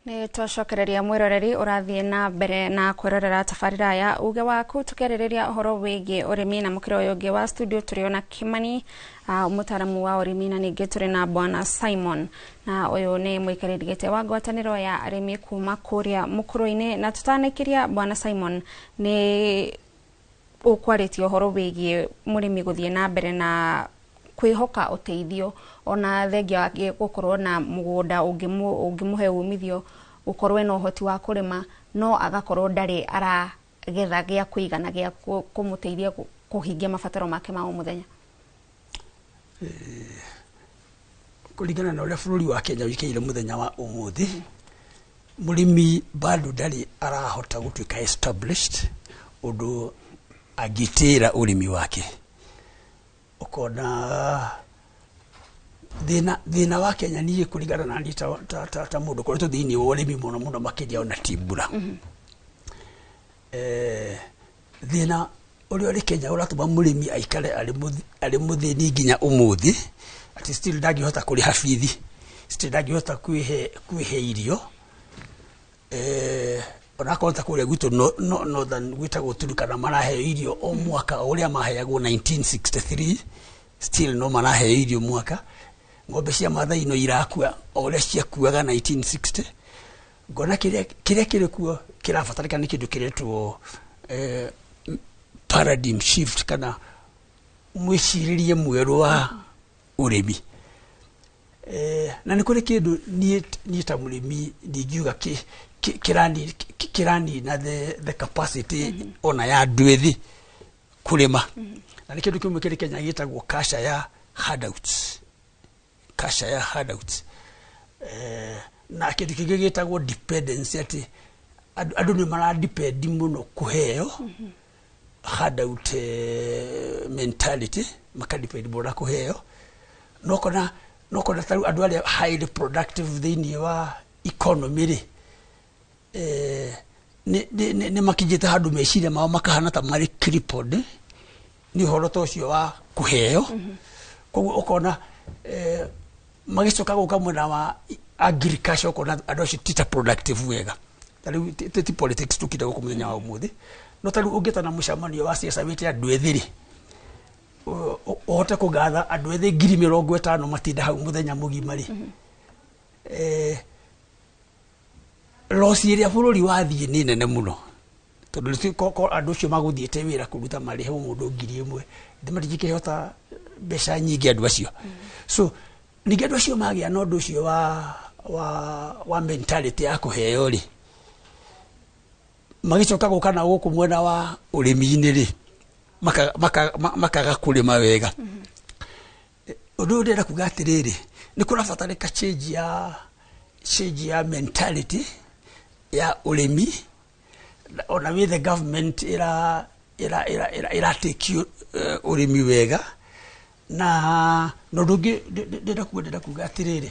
Nĩ twacokereria mwĩroreri ũrathiĩ na mbere na kwĩrorera tabarĩra ya Uge Waku, tũkĩarĩrĩria ũhoro wĩgiĩ ũrĩmi. Na mũkĩra ũyũ ũngĩ wa studio tũrĩ ona Kimani, mũtaramu wa ũrĩmi, na ningĩ tũrĩ na Bwana Simon, na ũyũ nĩ mũikarĩri gĩtĩ wa ngwatanĩro ya arĩmi kuma kũrĩa mũkũrũ-inĩ. Na tũtanĩkĩria, Bwana Simon, nĩ ũkwarĩtie ũhoro wĩgiĩ mũrĩmi gũthiĩ na mbere na kwĩhoka ũteithio, ona thengia wake gũkorwo na mũgũnda ũngĩmũhe umithio, gũkorwo ena ũhoti wa kũrĩma, no agakorwo ndarĩ aragetha gĩa kũigana gĩa kũmũteithia kũhingia mabataro make ma o mũthenya. Kũringana na ũrĩa bũrũri wa Kenya wĩkĩire mũthenya wa ũmũthĩ, mũrĩmi bado ndarĩ arahota gũtuĩka established ũndũ angĩtĩĩra ũrĩmi wake. Ũkona thĩna wa Kenya, niĩ kũringana na niĩ ta mũndũ ũkoretwo thĩinĩ wa ũrĩmi mũno mũno makĩria, ona ti mbura, thĩna ũrĩa ũrĩ Kenya ũratũma mũrĩmi aikare arĩ mũthĩni nginya ũmũthĩ, atĩ still ndangĩhota kũrĩha bithi, still ndangĩhota kwĩhe irio, onakorwo ta kũrĩa gwitũ no, northern gwĩtagwo Turkana maraheo irio o mwaka o ũrĩa maheagwo 1963, still no maraheo irio mwaka. Ng'ombe cia Mathai no irakua o ũrĩa ciakuaga 1960. Ngona kĩrĩa kĩrĩ kuo kĩrabatarĩka nĩ kĩndũ kĩretwo paradigm shift kana mwĩcirĩrie mwerũ wa ũrĩmi. Na nĩ kũrĩ kĩndũ niĩ ta mũrĩmi ndingiuga kĩranina the capacity ona ya andũ ethĩ kũrĩma, na nĩ kĩndũ kĩmwe kĩrĩ Kenya gĩtagwo culture ya handouts, culture ya handouts, na kĩndũ kĩngĩ gĩtagwo dependency, atĩ andũ nĩ maradepend mũno kũheo, handout mentality, makadepend mũno na kũheo. No kona tarĩu andũ arĩa highly productive thĩinĩ wa economy rĩ, nĩ makinyĩte handũ meciria mao makahana ta marĩ crippled nĩ ũhoro ta ũcio wa kũheo. Koguo ũkona magĩcoka gũka mwena wa agriculture, ũkona andũ acio ti ta productive wega. Tarĩu ti politics tũkire gũkũ mũthenya wa ũmũthĩ, no tarĩu ũngĩtana mũcemanio wa ciaca wĩte andũ ethĩ rĩ, ũhote kũgatha andũ ethĩ 50,000 matinda hau mũthenya mũgima rĩ, loss ĩrĩa bũrũri wathiĩ nĩ nene mũno, tondũ ko andũ acio magũthiĩte wĩra kũruta marĩhe o mũndũ 1,000, matingĩkĩhota mbeca nyingĩ andũ acio. So ningĩ andũ acio magĩa na ũndũ ũcio wa mentality ya kũheo rĩ, magĩcoka gũka na gũkũ mwena wa ũrĩmi-inĩ rĩ, makaga kũrĩma wega. Ũndũ ũyũ ndĩrenda kuga atĩrĩrĩ, nĩ kũrabatarĩka change ya mentality ya ũrĩmi, ona with the government ĩra ĩratekio ũrĩmi wega. Na ũndũ ũngĩ ndĩrenda kuga atĩrĩrĩ,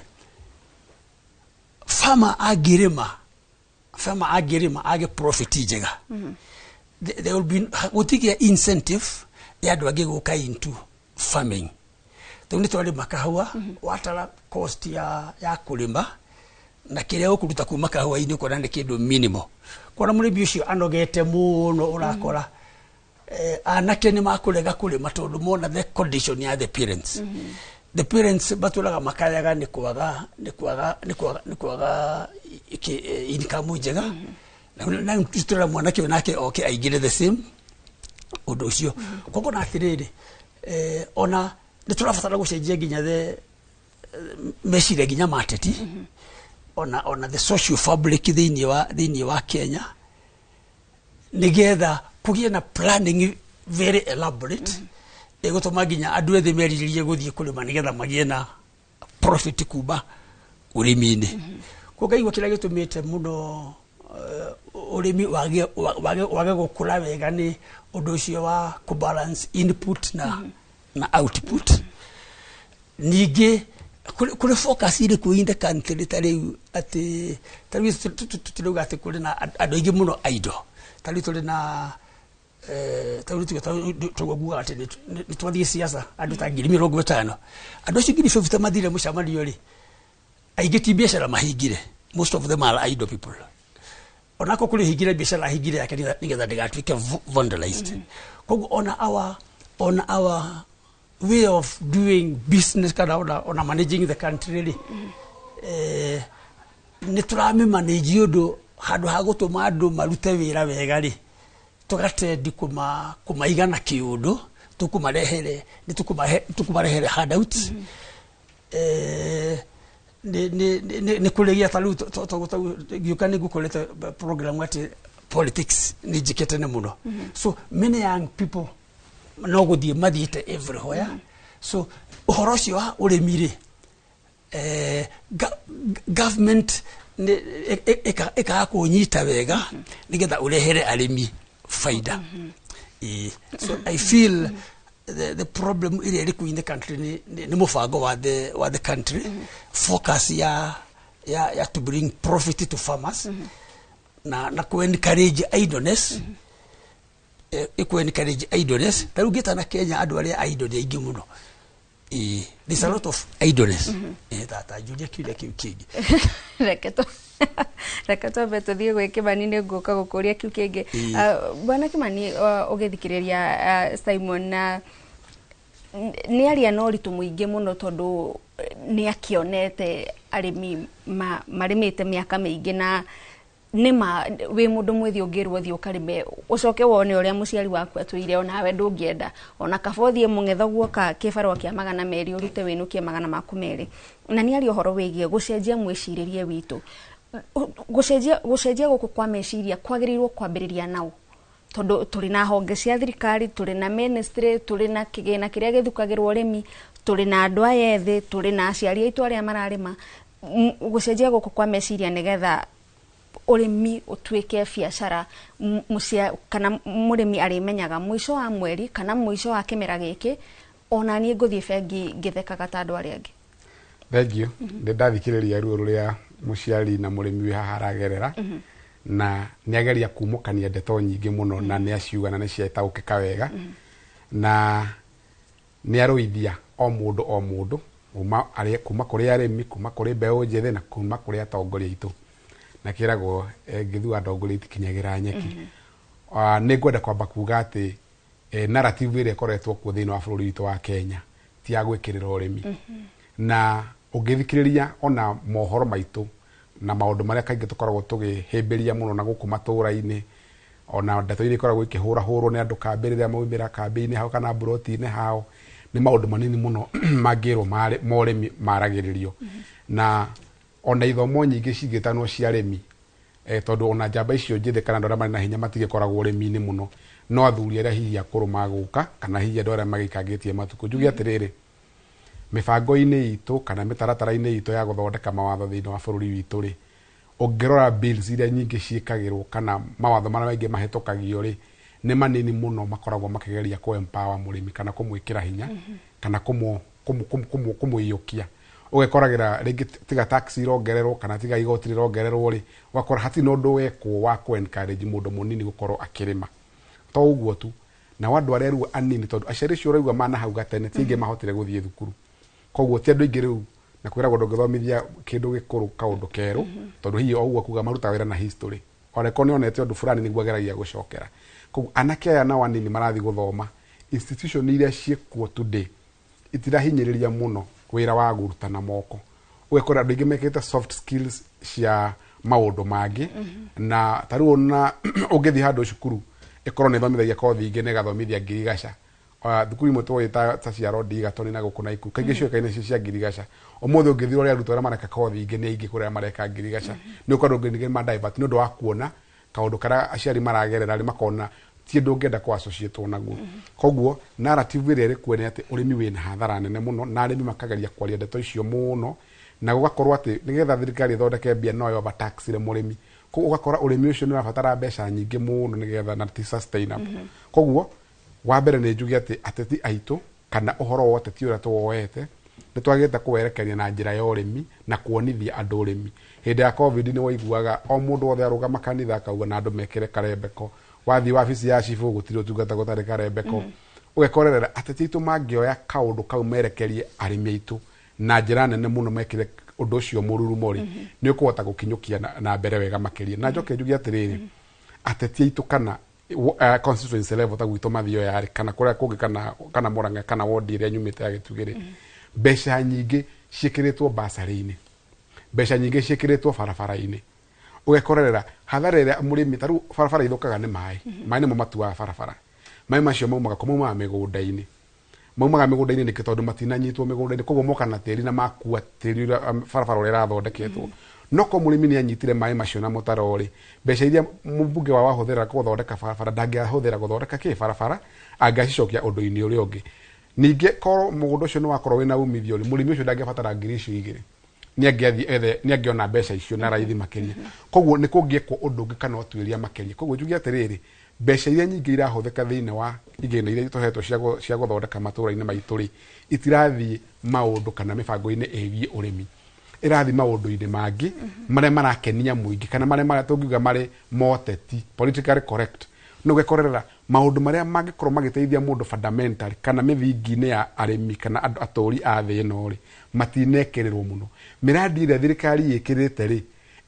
farmer angĩrĩma age profit njega, there will be gũtigĩa incentive ya andũ angĩ gũka into farming. Rĩu nĩ twarĩma kahũa, watara cost ya kũrĩma na kĩrĩa ũkũruta kuma kahũa-inĩ, ũkona nĩ kĩndũ minimal. Kona mũrĩmi ũcio anogete mũno, ũrakora anake nĩ makũrega kũrĩma tondũ mona the condition ya the parents. The parents matũraga makayaga nĩ kwaga income njega, na tũra mwanake ũyũ nake oke aingĩre the same ũndũ ũcio. Koguo na atĩrĩrĩ, ona nĩ tũrabatara gũcenjia nginya the meciria nginya ma ateti, ona the social fabric thĩinĩ wa Kenya, nigetha kũgĩe na planning very elaborate ĩgũtũma nginya andũ ethĩ merirĩrie gũthiĩ kũrĩma nĩgetha magĩe na profit kuma ũrĩmi-inĩ. Koguo ngaigua kĩrĩa gĩtũmĩte mũno ũrĩmi wage gũkũra wega nĩ ũndũ ũcio wa kũbalance input na output. Ningĩ kũrĩ focus ĩrĩkũ in the country? Ta rĩu atĩ ta rĩu tũtirauga atĩ kũrĩ na andũ aingĩ mũno idle. Ta rĩu tũrĩ na ta rĩu tuge tũguo ngugaga atĩ nĩ twathiĩ siasa andũ ta 50,000. Andũ acio 50,000 mathire mũcemanio rĩ, aingĩ ti biacara mahingire, Most of them are idle people. Onako kũrĩ hingire biacara, ahingire yake nĩgetha ndĩgatuĩke vandalized. Koguo ona our way of doing business kana ona managing the country rĩ, nĩ tũramĩmanage ũndũ handũ ha gũtũma andũ marute wĩra wega rĩ, tũgatendi kũmaiga na kĩũndũ tũkũmarehere, nĩ tũkũmarehere handouts. Nĩ kũrĩgia ta rĩu ngĩũka nĩ ngũkorete program atĩ politics nĩ njĩkĩte nĩ mũno. So many young people no gũthiĩ mathiĩte everywhere. So ũhoro ũcio wa ũrĩmi rĩ, government ĩkaga kũnyita wega nĩgetha ũrehere arĩmi faida. So I feel the problem ĩrĩa ĩrĩ kũu in the country nĩ mũbango wa the country, focus ya to bring profit to farmers na ku encourage idleness. Ĩkũ encourage idleness. Ta rĩu ngĩtana Kenya, andũ arĩa idle nĩ aingĩ mũno. There's a lot of idleness. Tata njũria kĩũria kĩu kĩngĩ. Reke twambe tũthiĩ gwĩ Kĩmani, nĩ ngũka gũkũria kĩu kĩngĩ. Bwana Kĩmani, ũgĩthikĩrĩria Simon na nĩ aria na ũritũ mũingĩ mũno tondũ nĩ akĩonete arĩmi marĩmĩte mĩaka mĩingĩ, na nĩma wĩ mũndũ mwĩthĩ ũngĩrwo thiĩ ũkarĩme ũcoke wone ũrĩa mũciari waku atũire, onawe ndũngĩenda ona kaba ũthiĩ mũng'etho guoka kĩbarũa kĩa 200 ũrute wĩnũkie magana maku merĩ. Na nĩ aria ũhoro wĩgiĩ gũcenjia mwĩcirĩrie witũ. Gũcenjia gũkũ kwa meciria kwagĩrĩirwo kwambĩrĩria nao, tondũ tũrĩ na honge cia thirikari, tũrĩ na ministry, tũrĩ na kĩgĩna kĩrĩa gĩthukagĩrwo ũrĩmi, tũrĩ na andũ aya ethĩ, tũrĩ na aciari aitũ arĩa mararĩma. Gũcenjia gũkũ kwa meciria nĩgetha ũrĩmi ũtuĩke biacara, kana mũrĩmi arĩmenyaga mũico wa mweri kana mũico wa kĩmera gĩkĩ ona niĩ ngũthiĩ bengi ngĩthekaga ta andũ arĩa angĩ. Thank you. Ndĩ ndathikĩrĩria ruo rũrĩa mũciari na mũrĩmi wĩ haha aragerera, na nĩ ageria kumũkania ndeto nyingĩ mũno na nĩ aciuga na nĩ ciataũkĩka wega, na nĩ arũithia o mũndũ o mũndũ kuma kũrĩ arĩmi, kuma kũrĩ mbeũ njĩthĩ na kuma kũrĩ atongoria aitũ, na kĩragwo ngĩthua atongoria itikinyagĩra nyeki. Nĩ ngwenda kwamba kuga atĩ narrative ĩrĩa ĩkoretwo kuo thĩinĩ wa bũrũri witũ wa Kenya ti ya gwĩkĩrĩra ũrĩmi, na ũngĩthikĩrĩria ona mohoro maitũ na maũndũ marĩa kaingĩ tũkoragwo tũgĩhĩmbĩria mũno na gũkũ matũũra-inĩ, ona ndeto iria ikoragwo ikĩhũrahũrwo nĩ andũ kambĩ rĩrĩa maumĩra kambĩ-inĩ hao kana mburoti-inĩ hao, nĩ maũndũ manini mũno mangĩrwo ma ũrĩmi maragĩrĩrio. Na ona ithomo nyingĩ cingĩtanwo cia arĩmi, tondũ ona njamba icio njĩthĩ kana andũ arĩa marĩ na hinya matigĩkoragwo ũrĩmi-inĩ mũno, no athuri arĩa hihi akũrũ magũka kana hihi andũ arĩa magĩikangĩtie matukũ. Njuge atĩrĩrĩ, mĩbango-inĩ itũ kana mĩtaratara-inĩ itũ ya gũthondeka mawatho thĩinĩ wa bũrũri witũ rĩ, ũngĩrora bills iria nyingĩ ciĩkagĩrwo kana mawatho marĩa maingĩ mahĩtũkagio rĩ, nĩ manini mũno makoragwo makĩgeria kũ empower mũrĩmi kana kũmwĩkĩra hinya kana kũmũiyũkia. Ũgekoragĩra rĩngĩ tiga tax irongererwo kana tiga igoti rĩrongererwo rĩ, ũgakora hatirĩ na ũndũ wekwo wa kũ encourage mũndũ mũnini gũkorwo akĩrĩma. To ũguo tu, nao andũ arĩa rĩu anini, tondũ aciari acio ũraigua mana hau gatene ti aingĩ mahotire gũthiĩ thukuru, koguo ti andũ aingĩ rĩu, na kwĩragwo ndũngĩthomithia kĩndũ gĩkũrũ kaũndũ kerũ, tondũ hihi o ũguo kuga marutaga wĩra na history, onakorwo nĩonete ũndũ fulani nĩguo ageragia gũcokera. Koguo anake aya nao anini marathiĩ gũthoma, institution iria ciĩkuo today itirahinyĩrĩria mũno wĩra wa kũruta na moko. Ũgakora andũ aingĩ mekĩte soft skills cia maũndũ mangĩ, na ta rĩu ona ũngĩthiĩ handũ cukuru ĩkorwo nĩ ĩthomithagia kothi ingĩ na ĩgathomithia ngirigaca. Thukuru imwe tũĩ ta cia Rodi Gatoni na gũkũ Naikuru kaingĩ ciũĩkaine cio cia ngirigaca. Ũmũthĩ ũngĩthiĩ ũrore arutwo arĩa mareka kothi ingĩ nĩ aingĩ kũrĩ arĩa mareka ngirigaca. Nĩ ũkorwo ndũngĩ ma divert nĩ ũndũ wa kuona kaũndũ karĩa aciari maragerera rĩ, makona ti ũndũ ũngĩenda kũ associate naguo. Koguo narrative ĩrĩa ĩrĩ kuo nĩ atĩ ũrĩmi wĩna hathara nene mũno, na arĩmi makageria kwaria ndeto icio mũno, na gũgakorwo atĩ nĩgetha thirikari ĩthondeke mbia no overtaxire mũrĩmi. Koguo ũgakora ũrĩmi ũcio nĩ ũrabatara mbeca nyingĩ mũno nĩgetha na ti sustainable. Koguo wa mbere nĩ njuge atĩ ateti aitũ kana ũhoro wa ũteti ũrĩa tũwoete nĩ twagĩrĩte kũwerekeria na njĩra ya ũrĩmi na kuonithia andũ ũrĩmi. Hĩndĩ ya COVID nĩ waiguaga o mũndũ wothe arũgama kanitha akauga na andũ mekĩre karembeko, wathiĩ wabici ya cibũ gũtirĩ ũtungata gũtarĩ karembeko. Ũgekorerera ateti aitũ mangĩoya kaũndũ kau merekerie arĩmi aitũ na njĩra nene mũno, mekĩre Ũndũ ũcio mũrurumo rĩ, nĩ ũkũhota gũkinyũkia na mbere wega makĩria. Na njoke njuge atĩrĩrĩ, ateti aitũ kana constituency level, ta gwitũ Mathioya rĩ, kana kũrĩa kũngĩ, kana Murang'a, kana wodi ĩrĩa nyumĩte ya Gĩtugĩ rĩ, mbeca nyingĩ ciĩkĩrĩtwo basarĩ-inĩ, mbeca nyingĩ ciĩkĩrĩtwo barabara-inĩ, ũgekorerera hathara ĩrĩa mũrĩmi. Ta rĩu barabara ithũkaga nĩ maĩ. Maĩ nĩmo matuaga barabara. Maĩ macio maumaga kũ? Maumaga mĩgũnda-inĩ. Maumaga mĩgũnda-inĩ nĩkĩ? Tondũ matinanyitwo mĩgũnda-inĩ, koguo moka na tĩri na makua tĩri ũrĩa barabara ũrĩa ĩrathondeketwo. No ko mũrĩmi nĩ anyitire maĩ macio na mũtaro rĩ, mbeca iria mũmbunge wa wahũthĩra gũthondeka barabara ndangĩahũthĩra gũthondeka kĩ barabara, angĩacicokia ũndũ-inĩ ũrĩa ũngĩ. Ningĩ korwo mũgũnda ũcio nĩ wakorwo wĩna umithio rĩ, mũrĩmi ũcio ndangĩabatara 2,000, nĩ angĩathiĩ ethe, nĩ angĩona mbeca icio na raithi makĩria. Koguo nĩ kũngĩekwo ũndũ ũngĩ kana ũtuĩria makĩria. Koguo njuge atĩrĩrĩ, mbeca iria nyingĩ irahũthĩka thĩinĩ wa igĩna iria tũhetwo cia gũthondeka matũra-inĩ maitũ rĩ, itirathiĩ maũndũ kana mĩbango-inĩ ĩgiĩ ũrĩmi, ĩrathiĩ maũndũ-inĩ mangĩ marĩa marakenia mũingĩ kana marĩa tũngiuga marĩ moteti, politically correct. No ũgekorerera maũndũ marĩa mangĩkorwo magĩteithia mũndũ fundamentally kana mĩthingi-inĩ ya arĩmi kana andũ atũri a thĩ ĩno rĩ, matinekĩrĩrwo mũno. Mĩrandi ĩrĩa thirikari ĩkĩrĩte rĩ,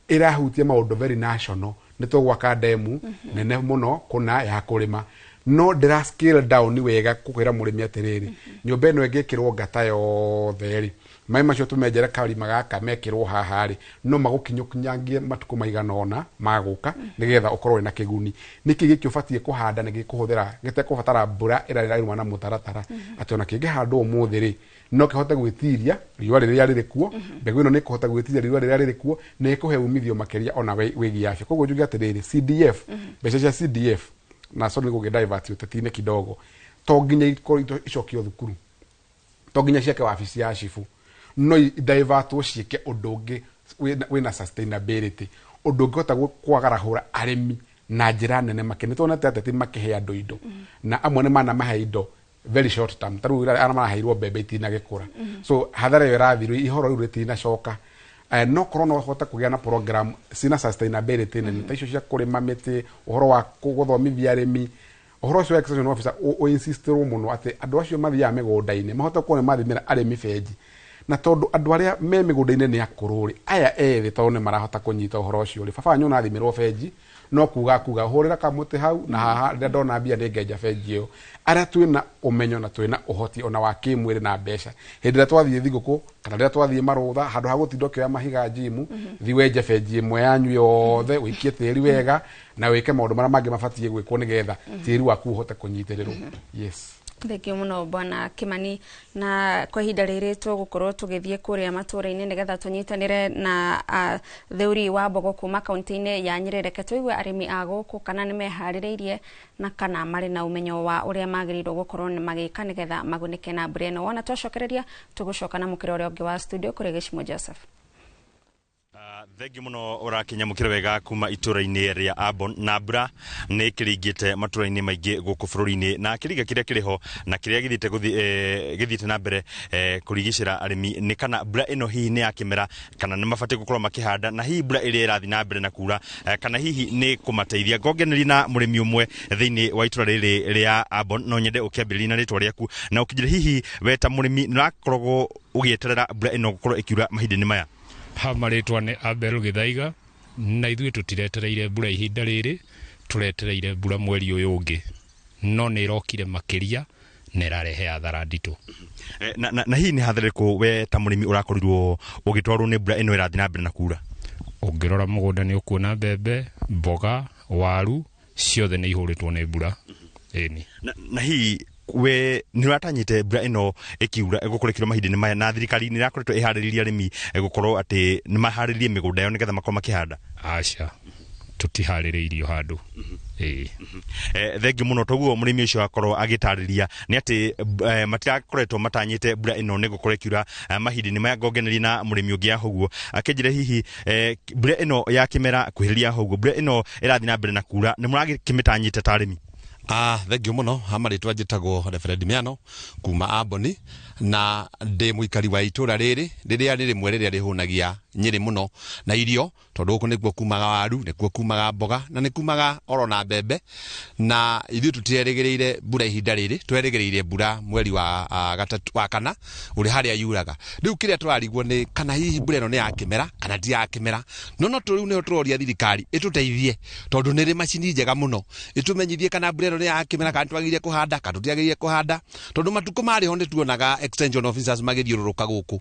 ĩrahutia maũndũ very national, nĩ tũgwaka ndemu nene mũno kũna ya kũrĩma, no ndĩra scale down wega kũkwĩra mũrĩmi atĩrĩrĩ, nyũmba ĩno ĩngĩkĩrwo ngata yothe rĩ, maĩ macio tũmenjere karima gaka mekĩrwo haha rĩ, no magũkinyũkinyangie matukũ maigana ũna magũka nĩgetha ũkorwo wĩna kĩguni. Nĩkĩ gĩkĩ ũbatiĩ kũhanda nĩ gĩkũhũthĩra gĩtekũbatara mbura ĩrĩa ĩrauma na mũtaratara, atĩ ona kĩngĩhandwo ũmũthĩ rĩ, no kĩhote gwĩtiria riũa rĩrĩa rĩrĩ kuo, mbegũ ĩno nĩ ĩkũhota gwĩtiria riũa rĩrĩa rĩrĩ kuo, nĩ ĩkũhe umithio makĩria ona wĩgiĩ afya. Koguo njuge atĩrĩrĩ, CDF, mbeca cia CDF, na sorry nĩ gũgĩ divert ũteti-inĩ kidogo, to nginya ikorwo icokio thukuru, to nginya ciake wabici ya cibu, no divertwo ciĩke ũndũ ũngĩ wĩna sustainability, ũndũ ũngĩhota kwagarahũra arĩmi na njĩra nene makĩria. Nĩ tuonete ateti makĩhe andũ indo, na amwe nĩ manamahe indo very short term, ta rĩu arĩa maraheirwo mbembe itinagĩkũra, so hathara ĩyo ĩrathirwo, ihoro rĩu rĩtinacoka. No korwo no hote kũgĩa na program cina sustainability nene ta icio cia kũrĩma mĩtĩ, ũhoro wa gũthomithia arĩmi, ũhoro ũcio wa extension officer ũ-insistirwo mũno atĩ andũ acio mathiaga mĩgũnda-inĩ mahote kuona mathimĩra arĩmi benji. Na tondũ andũ arĩa me mĩgũnda-inĩ nĩ akũrũ rĩ, aya ethĩ tondũ nĩ marahota kũnyita ũhoro ũcio rĩ, baba wanyu ũnathimĩrwo benji no kuga hũrĩra kamũtĩ hau na haha, rĩrĩa ndona mbia nĩ ngenja benji ĩyo. Arĩa twĩna ũmenyo na twĩna ũhoti ona wa kĩmwĩrĩ na mbeca, hĩndĩ ĩrĩa twathiĩ thigũkũ kana rĩrĩa twathiĩ marũtha, handũ ha gũtinda ũkĩoya mahiga njimu, thi wenje benji ĩmwe yanyu yothe, ũikie tĩri wega na wĩke maũndũ marĩa mangĩ mabatiĩ gwĩkwo nĩgetha tĩri waku ũhote kũnyitĩrĩrwo. Yes. Thengiũ mũno, bwana Kimani. Na kwa ihinda rĩrĩ tũgũkorwo tũgĩthiĩ kũrĩa matũra-inĩ nĩgetha tũnyitanĩre na Theuri wa Mbogo kuma kaunti-inĩ ya Nyĩrĩ. Reke tũigue arĩmi a gũkũ kana nĩ meharĩrĩirie na kana marĩ na ũmenyo wa ũrĩa magĩrĩirwo gũkorwo nĩ magĩka nĩgetha magunĩke na mbura ĩno. Wona twacokereria, tũgũcoka na mũkĩra ũrĩa ũngĩ wa studio kũrĩ Gĩcimo Joseph. Thengiũ mũno. Ũrakinyamũkĩra wega kuma itũra-inĩ rĩa Ambon, na mbura nĩ ĩkĩringĩte matũra-inĩ maingĩ gũkũ bũrũri-inĩ, na kĩringa kĩrĩa kĩrĩ ho na kĩrĩa gĩthiĩte gĩthiĩte na mbere kũrigicĩra arĩmi nĩ kana mbura ĩno hihi nĩ ya kĩmera, kana nĩ mabatiĩ gũkorwo makĩhanda, na hihi mbura ĩrĩa ĩrathiĩ na mbere na kura kana hihi nĩ kũmateithia. Ngongeneria na mũrĩmi ũmwe thĩinĩ wa itũra rĩrĩ rĩa Ambon. No nyende ũkĩambĩrĩria na rĩtwa rĩaku na ũkĩnjĩra hihi we ta mũrĩmi nĩ ũrakoragwo ũgĩeterera mbura ĩno gũkorwo ĩkiura mahinda-inĩ maya. Ha, marĩtwa nĩ Abel Gĩthaiga, na ithuĩ tũtiretereire mbura ihinda rĩrĩ, tũretereire mbura mweri ũyũ ũngĩ, no nĩ ĩrokire makĩria na ĩrarehe athara nditũ. Na hihi nĩ hathara ĩrĩkũ we ta mũrĩmi ũrakorirwo ũgĩtwarwo nĩ mbura ĩno ĩrathiĩ na mbere na kura? Ũngĩrora mũgũnda nĩ ũkuona mbembe, mboga, waru ciothe nĩ ihũrĩtwo nĩ mbura, ĩni. Na hihi we nĩ ũratanyĩte mbura ĩno ĩkiura ĩgũkorwo ĩkiura mahinda-inĩ maya, na thirikari nĩ ĩrakoretwo ĩharĩrĩria arĩmi gũkorwo atĩ nĩ maharĩrĩrie mĩgũnda yao nĩgetha makorwo makĩhanda? Aca, tũtiharĩrĩirio handũ, ĩĩ. Thengiũ mũno. Toguo mũrĩmi ũcio akorwo agĩtarĩria nĩ atĩ matirakoretwo matanyĩte mbura ĩno nĩ gũkorwo ĩkiura mahinda-inĩ maya. Ngongeneria na mũrĩmi ũngĩ aho ũguo akĩnjĩra hihi mbura ĩno ya kĩmera kuhĩrĩria aho ũguo, mbura ĩno ĩrathiĩ na mbere na kura, nĩ mũragĩkĩmĩtanyĩte ta arĩmi? Ah, thengiũ mũno. Ha, marĩtwa njĩtagwo Reverend Miano kuma Amboni, na ndĩ mũikari wa itũra rĩrĩ rĩrĩa rĩ rĩmwe rĩrĩa rĩhũnagia Nyĩrĩ mũno na irio. Tondũ gũkũ nĩkuo kumaga waru, nĩkuo kumaga mboga, na nĩ kumaga oro na mbembe. Na ithuĩ tũtirerĩgĩrĩire mbura ihinda rĩrĩ, twerĩgĩrĩire mbura mweri wa gatatũ, wa kana ũrĩ harĩa yuraga. Rĩu kĩrĩa tũrarigwo nĩ kana hihi mbura ĩno nĩ ya kĩmera kana ti ya kĩmera. No rĩu nĩho tũroria thirikari ĩtũteithie, tondũ nĩ ĩrĩ macini njega mũno, ĩtũmenyithie kana mbura ĩno nĩ ya kĩmera, kana twagĩrĩire kũhanda kana tũtiagĩrĩire kũhanda. Tondũ matukũ marĩ ho nĩ tuonaga extension officers magĩthiũrũrũka gũkũ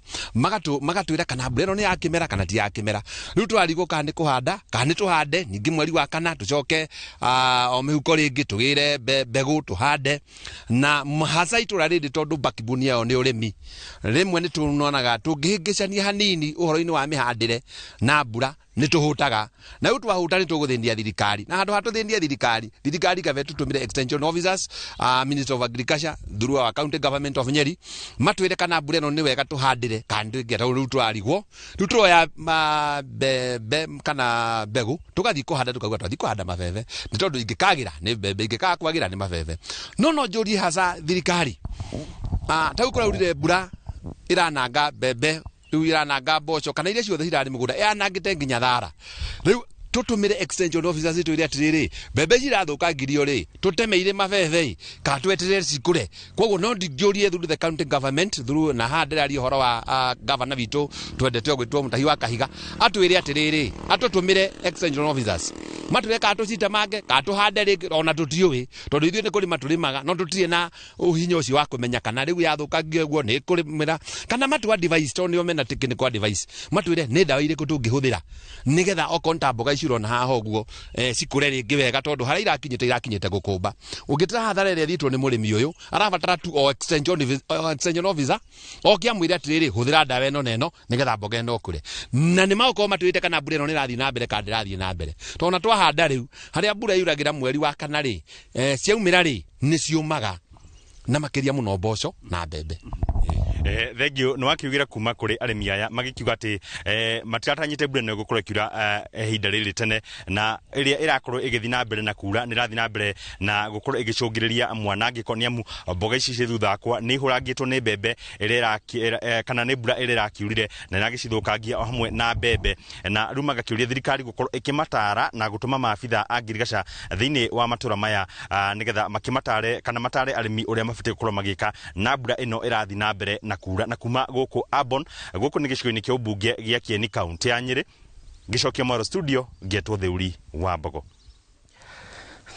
magatwĩra kana mbura ĩno nĩ ya kĩmera kana ti ya kĩmera. Rĩu tũrarigwo kana nĩ kũhanda kana nĩ tũhande ningĩ mweri wa kana tũcoke o mĩhuko rĩngĩ tũgĩre mbegũ tũhande. Na hasa itũra rĩrĩ, tondũ backbone yao nĩ ũrĩmi, rĩmwe nĩ tuonaga tũngĩhĩngĩcania hanini ũhoro-inĩ wa mĩhandĩre na mbura nĩ tũhũtaga, na rĩu twahũta nĩ tũgũthĩnia thirikari, na handũ ha tũthĩnie thirikari, thirikari kabe tũtũmĩre extension officers, Minister of Agriculture through our county government of Nyeri, matwĩre kana mbura ĩno nĩ wega tũhandĩre kana ndĩngĩ. Rĩu tũrarigwo, rĩu tũroya mbembe kana mbegũ tũgathiĩ kũhanda, tũkauga twathiĩ kũhanda mabebe, nĩ tondũ ingĩkagĩra nĩ mbembe, ingĩkaga kwagĩra nĩ mabebe. No njũrie hasa thirikari, ta rĩu kũraurire mbura ĩrananga mbembe, rĩu irananga mboco kana iria ciothe cirarĩ mũgũnda, ĩranangĩte nginya thara. Rĩu tũtũmĩre extension officers twĩre atĩrĩrĩ, mbembe cirathũkangirio rĩ, tũtemeire mabebe kana tweterere cikũre? Koguo no ndingĩũrie through the county government, through na haha ndĩraria ũhoro wa governor witũ twendete ũgwĩtwo Mũtahi wa Kahiga, atwĩre atĩrĩrĩ, atũtũmĩre extension officers matwĩre kana tũcitemange kana tũhande rĩngĩ. Ona tũtiũĩ, tondũ ithuĩ nĩ kũrĩma tũrĩmaga, no tũtirĩ na ũhinya ũcio wa kũmenya kana rĩu yathũkangio ũguo nĩ kũrĩmĩra, kana matu advice, tondũ nĩo mena technical advice, matwĩre nĩ ndawa irĩkũ tũngĩhũthĩra nĩgetha okorwo nĩ ta mboga ici ũrona haha ũguo, cikũre rĩngĩ wega, tondũ harĩa irakinyĩte gũkũmba. Ũngĩtara hathara ĩrĩa ĩthiĩtwo nĩ mũrĩmi ũyũ, arabatara tu o extension officer oke amwĩre atĩrĩrĩ, hũthĩra ndawa ĩno na ĩno nĩgetha mboga ĩno ĩkũre. Na nĩ magũkorwo matwĩrĩte kana mbura ĩno nĩ ĩrathiĩ na mbere kana ndĩrathiĩ na mbere, tondũ na twahanda rĩu harĩa mbura yuragĩra mweri wa kana rĩ, ciaumĩra rĩ, nĩ ciũmaga, na makĩria mũno mboco na mbembe. Thank you. Nĩ wakiugĩra kuma kũrĩ arĩmi aya magĩkiuga atĩ matiratanyĩte mbura ĩno ĩgũkorwo ĩkiura ihinda rĩrĩ tene, na ĩrĩa ĩrakorwo ĩgĩthiĩ na mbere na kura nĩ ĩrathiĩ na mbere na gũkorwo ĩgĩcũngĩrĩria mwanangĩko, nĩ amu mboga ici ciĩ thutha wakwa nĩ ihũrangĩtwo nĩ mbembe ĩrĩa kana nĩ mbura ĩrĩa ĩrakiurire na ĩragĩcithũkangia o hamwe na mbembe. Na rĩu magakĩũria thirikari gũkorwo ĩkĩmatara na gũtũma maabitha a ngirigaca thĩinĩ wa matũra maya, nĩgetha makĩmatare kana matare arĩmi ũrĩa mabatiĩ gũkorwo magĩka na mbura ĩno ĩrathiĩ na mbere na kura. Na kuma gũkũ Ambon, gũkũ nĩ gĩcigo-inĩ kĩa ũmbunge gĩa Kieni, kaunti ya Nyĩrĩ, ngĩcokia mwaro studio, ngetwo Theuri wa Mbogo.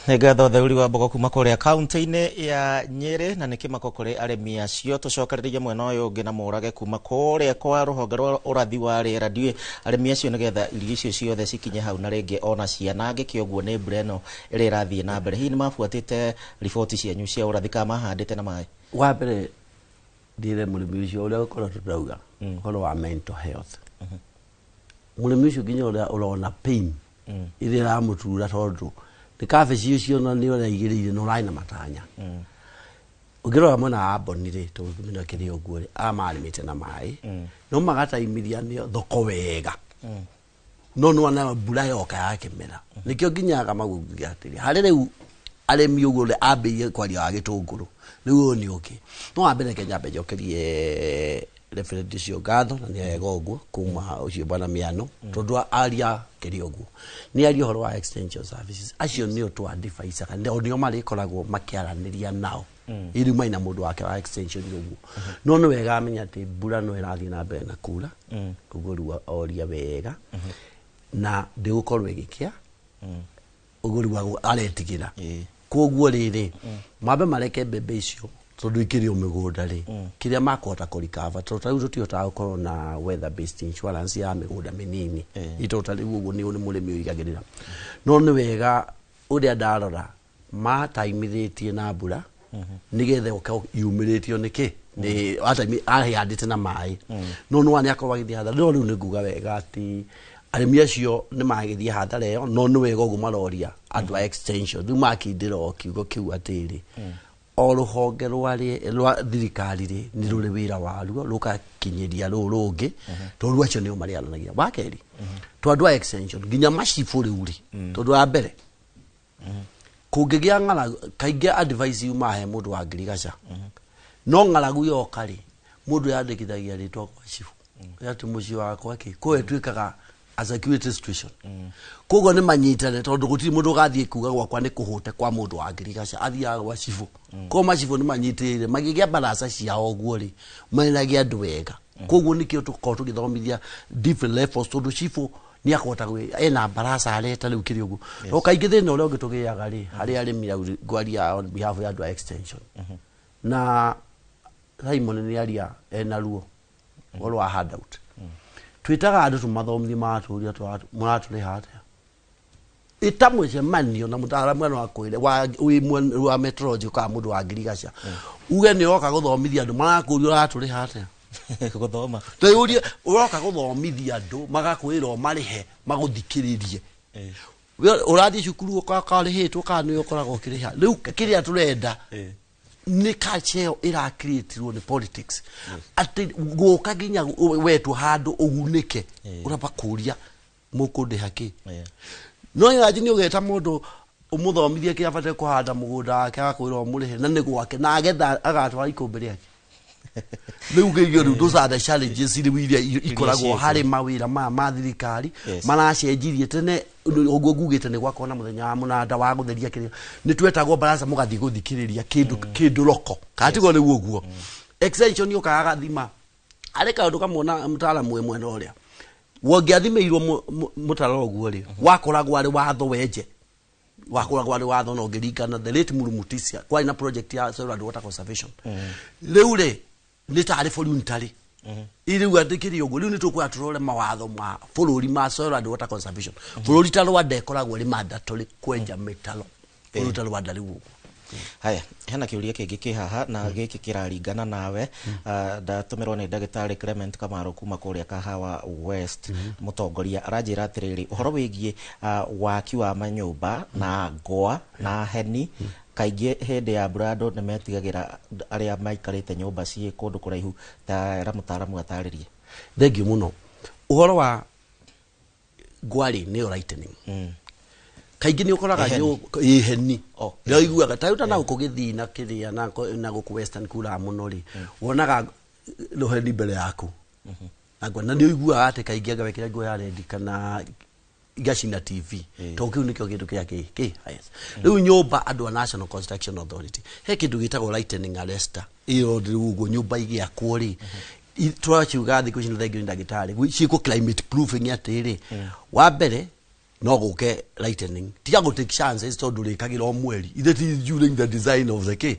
Nĩ ngatho Theuri wa Mbogo kuma kũrĩa kaunti-inĩ ya Nyĩrĩ, na nĩ kĩmako kũrĩ arĩmi acio. Tũcokererie mwena ũyũ ũngĩ na Mũrage kuma kũrĩa kwa rũhonge rwa ũrathi wa rĩera. Ndiũĩ arĩmi acio nĩgetha irio icio ciothe cikinye hau na rĩngĩ ona cianangĩke ũguo nĩ mbura ĩno ĩrĩa ĩrathiĩ na mbere, hihi nĩ mabuatĩte riboti cianyu cia ũrathi kana mahandĩte na maĩ? Wa mbere ndĩre mũrĩmi ũcio ũrĩa ũkoretwo ndauga ũhoro wa mental health, mũrĩmi ũcio nginya ũrĩa ũrona pain ĩrĩa ĩramũtura, tondũ nĩ kabici ũcio na nĩ ũraigĩrĩire na ũrarĩ na matanya. Ũngĩrora mwena wa Amboni rĩ, tondũ mĩno ĩkĩrĩ ũguo rĩ, aya marĩmĩte na maĩ no magataimĩria nĩ thoko wega, no nĩwona mbura yoka ya kĩmera, nĩkĩo nginyaga magugia atĩrĩ harĩ rĩu arĩmi ũguo ũrĩa ambĩrĩirie kwaria wa gĩtũngũrũ rĩu ũyũ nĩ ũngĩ. No wa mbere, reke nyambe njokerie referent ũcio ngatho, na nĩ wega ũguo kuma ũcio bwana Miano, tondũ aria kĩrĩ ũguo nĩ aria ũhoro wa extension services, acio nĩo tũ-advisaga, nĩo marĩkoragwo makĩaranĩria nao ĩrĩ maina mũndũ wake wa extension ũguo. No nĩ wega amenya atĩ mbura no ĩrathiĩ na mbere na kura ũguo, rĩu oria wega na ndĩgũkorwo ĩgĩkĩa ũguo rĩu aretigĩra. Koguo rĩrĩ, mambe mareke mbembe icio, tondũ ikĩrĩ o mĩgũnda rĩ, kĩrĩa makũhota kũrikava, tondũ ta rĩu tũtihotaga gũkorwo na weather based insurance ya mĩgũnda mĩnini, itondũ ta rĩu ũguo nĩ mũrĩmi ũigagĩrĩra. No nĩ wega ũrĩa ndarora mataimithĩtie na mbura nĩgetha ũke yumĩrĩtio nĩkĩ nĩ ahandĩte na maĩ, no nĩ nĩ akorwo agĩthiĩ hathara. No rĩu nĩ nguga wega atĩ arĩmi acio nĩ magĩthiĩ hathara ĩyo, no nĩ wega ũguo maroria andũ a extension rĩu makindĩra o kiugo kĩu atĩrĩ, o rũhonge rwa thirikari rĩ, nĩ rũrĩ wĩra waruo rũgakinyĩria rũũ rũngĩ, tondũ rĩu acio nĩo marĩaranagia. Wa kerĩ, to andũ a extension nginya macibũ rĩu rĩ, tondũ wa mbere kũngĩgĩa ng'aragu, kaingĩ advice yumaga he mũndũ wa ngirigaca, no ng'aragu yoka rĩ, mũndũ yandĩkithagia rĩtwa kwa cibũ atĩ mũciĩ wakwa kĩ koguo ĩtuĩkaga A security situation. Koguo nĩ manyitane, tondũ gũtirĩ mũndũ ũgathiĩ kuga gwakwa nĩ kũhũte kwa mũndũ wa ngirigaca, athiaga gwa cibũ. Koguo macibũ nĩ manyitĩrĩire magĩgĩa baraca ciao ũguo rĩ, mainagia andũ wega. Koguo nĩkĩo tũkorwo tũgĩthomithia different levels, tondũ cibũ nĩ akũhota ena baraca areta rĩu kĩrĩ ũguo. No kaingĩ thĩna ũrĩa ũngĩ tũgĩaga rĩ harĩ arĩmi au, ngwaria on behalf ya andũ a extension na Simon nĩ aria ena ruo ũhoro wa handout. Twĩtaga andũ tũmathomithie, maratũria mũratũrĩha atĩa? Ĩta mũcemanio na mũtaaramu no akwĩre wa wĩ wa meteorology kana mũndũ wa ngirigaca, uge nĩ ũroka gũthomithia andũ, marakũria ũratũrĩha atĩa? Gũthoma. Twĩyũrie, ũroka gũthomithia andũ, magakwĩra ũmarĩhe magũthikĩrĩrie. We ũrathiĩ cukuru ũkarĩhĩtwo kana nĩ ũkoragwo ũkĩrĩha? Rĩu kĩrĩa tũrenda nĩ culture ĩyo ĩrakirĩtirwo nĩ politics, atĩ gũka nginya wetwo handũ ũgunĩke ũramba kũria mũkũndĩha kĩ. No imagine ũgeta mũndũ ũmũthomithie kĩrĩa abataire kũhanda mũgũnda wake, agakwĩra ũmũrĩhe na nĩ gwake na agetha agatwara ikũmbĩ rĩake. Rĩu ngĩigua rĩu those are the challenges rĩu iria ikoragwo ciĩkuo. Harĩ mawĩra maya ma thirikari maracenjirie. Tene ũguo ngugĩte nĩ gwakorwo na mũthenya wa mũnanda wa gũtheria kĩrĩa nĩ twetagwo baraza, mũgathiĩ gũthikĩrĩria kĩndũ kĩndũ roko kana tiguo. Rĩu ũguo extension yũkaga gathima arĩ kaũndũ kamwe na mũtaaramu wĩ mwena ũrĩa wongĩathimĩirwo mũtaro ũguo rĩ, wakoragwo arĩ watho wenje, wakoragwo arĩ watho na ũngĩringana the late Murumutisia kwarĩ na project ya soil and water conservation. Rĩu rĩ nĩ tarĩ voluntary rĩu atĩ kĩrĩ ũguo. Rĩu nĩ tũkwenda tũrore mawatho ma bũrũri ma soil and water conservation. Bũrũri ta Rwanda ĩkoragwo ĩrĩ mandatory kwenja mĩtaro, bũrũri ta Rwanda rĩu ũguo. Haya, hena kĩũria kĩngĩ kĩ haha na gĩkĩ kĩraringana nawe. Ndatũmĩrwo nĩ ndagĩtarĩ Clement Kamaro kuma kũrĩa Kahawa West. Mũtongoria aranjĩra atĩrĩrĩ, ũhoro wĩgiĩ waki wa manyũmba na ngwa na heni, kaingĩ hĩndĩ ya mbura andũ nĩ metigagĩra arĩa maikarĩte nyũmba ciĩ kũndũ kũraihu. Ta era mũtaaramu atarĩrie. Thengiũ mũno. Ũhoro wa ngwarĩ nĩyo lightning, kaingĩ nĩ ũkoraga Ĩheni. Ĩheni. Oh. Nĩ ũiguaga ta rĩu ta na gũkũ gĩthii na kĩrĩa na gũkũ western kuraga mũno rĩ, wonaga rũheni mbere yaku na ngwa na nĩ ũiguaga atĩ kaingĩ anga wekĩra nguo ya red kana igacina TV, tondũ kĩu nĩkĩo kĩndũ kĩrĩa kĩ highest. Rĩu nyũmba, andũ a National Construction Authority, he kĩndũ gĩtagwo lightning arrester ĩyo. Rĩu ũguo nyũmba igĩakwo rĩ, tũraciuga thikũ ici na thengio nĩ ndagĩtarĩ ciĩkwo climate proofing, atĩrĩ wa mbere no gũke lightning, tiga gũ take chances tondũ rĩkagĩra o mweri ithe ti during the design of the kĩ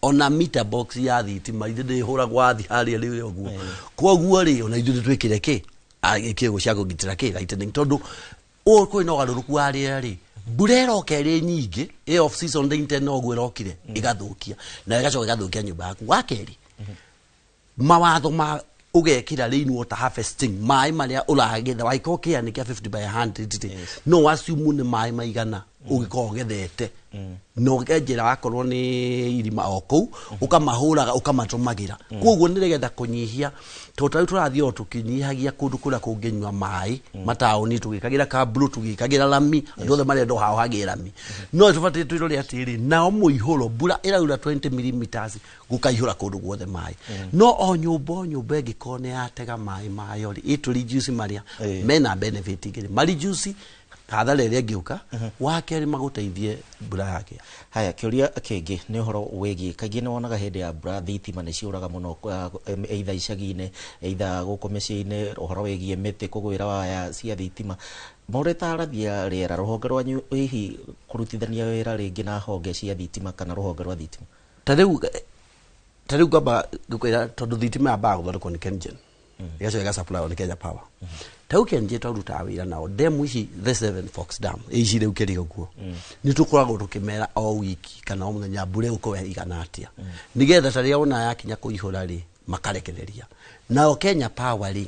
ona meter box ya thitima ithe ndĩhũragwo wathi harĩa rĩu ũguo. Koguo rĩ, ona ithuĩ nĩtwĩkĩre kĩ kĩgũ cia kũgitĩra kĩ lightning, tondũ ũũ kwĩna ũgarũrũku wa rĩera rĩ, mbura ĩroka ĩrĩ nyingĩ ĩ off season ndĩ noguo ĩrokire ĩgathũkia na ĩgacoka ĩgathũkia nyũmba yaku. Wa kerĩ, mawatho ma ũgekĩra rain water harvesting, maĩ marĩa ũragetha wangĩkorwo kĩanĩ kĩa 50 by 100 rĩ, no assume nĩ maĩ maigana ũngĩkorwo ũgethete na ũkenjera wakorwo nĩ irima o kũu ũkamahũraga ũkamatũmagĩra. Koguo nĩ nĩgetha kũnyihia, tondũ ta rĩu tũrathiĩ o tũkĩnyihagia kũndũ kũrĩa kũngĩnyua maĩ mataũni, tũgĩkagĩra kaburu, tũgĩkagĩra rami, andũ othe marenda o hao hagĩe rami. No tũbatiĩ twĩrore atĩrĩ, nao mũihũro, mbura ĩraura 20 millimeters gũkaihũra kũndũ guothe maĩ. No o nyũmba o nyũmba ĩngĩkorwo nĩ yatega maĩ mayo rĩ, ĩtũ reduce marĩa mena benefit igĩrĩ, ma reduce hathara ĩrĩa ĩngĩũka. Wa kerĩ, magũteithie mbura yakĩa. Haya, kĩũria kĩngĩ nĩ ũhoro wĩgiĩ kaingĩ nĩ wonaga hĩndĩ ya mbura thitima nĩ ciũraga mũno, either icagi-inĩ, either gũkũ mĩciĩ-inĩ, ũhoro wĩgiĩ mĩtĩ kũgwĩra waya cia thitima. Mũrĩ ta arathi a rĩera, rũhonge rwanyu hihi kũrutithania wĩra rĩngĩ na honge cia thitima kana rũhonge rwa thitima? Ta rĩu ngamba ngũkwĩra, tondũ thitima yambaga gũthondekwo nĩ KenGen, ĩgacoka ĩgasupply nĩ Kenya Power. Ta rĩu KenGen twarutaga wĩra nao demu ici, the Seven Forks Dam ici rĩu kĩrĩ ũguo, nĩ tũkoragwo tũkĩmera o wiki kana o mũthenya mbura ĩgũkorwo ĩigana atĩa, nĩgetha ta rĩrĩa wona yakinya kũihũra rĩ, makarekereria. Nao Kenya Power rĩ,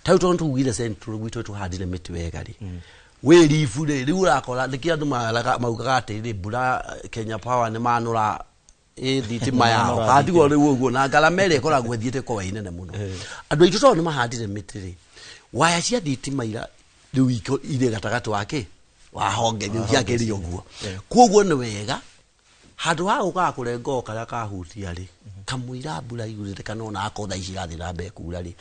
ta rĩu tondũ tugire central gwitũ tũhandire mĩtĩ wega rĩ, wĩ ribu rĩ, rĩu ũrakora nĩkĩo andũ maugaga atĩrĩ mbura Kenya Power nĩ manũra ĩ thitima yao. Nĩmanũra. Hatigwo rĩu ũguo na ngarama ĩrĩa ĩkoragwo ĩthiĩte ĩkorwo ĩ nene mũno. Andũ aitũ tondũ nĩ mahandire mĩtĩ rĩ, waya cia thitima ira rĩu irĩ gatagatĩ wa kĩ wa honge rĩu ciakĩrĩ ũguo. Koguo nĩ wega Handũ ha gũkaga kũrenga o karĩa kahutia rĩ, kamũira mbura yurĩte kana ona akorwo thaa ici irathiĩ na mbere kura rĩ,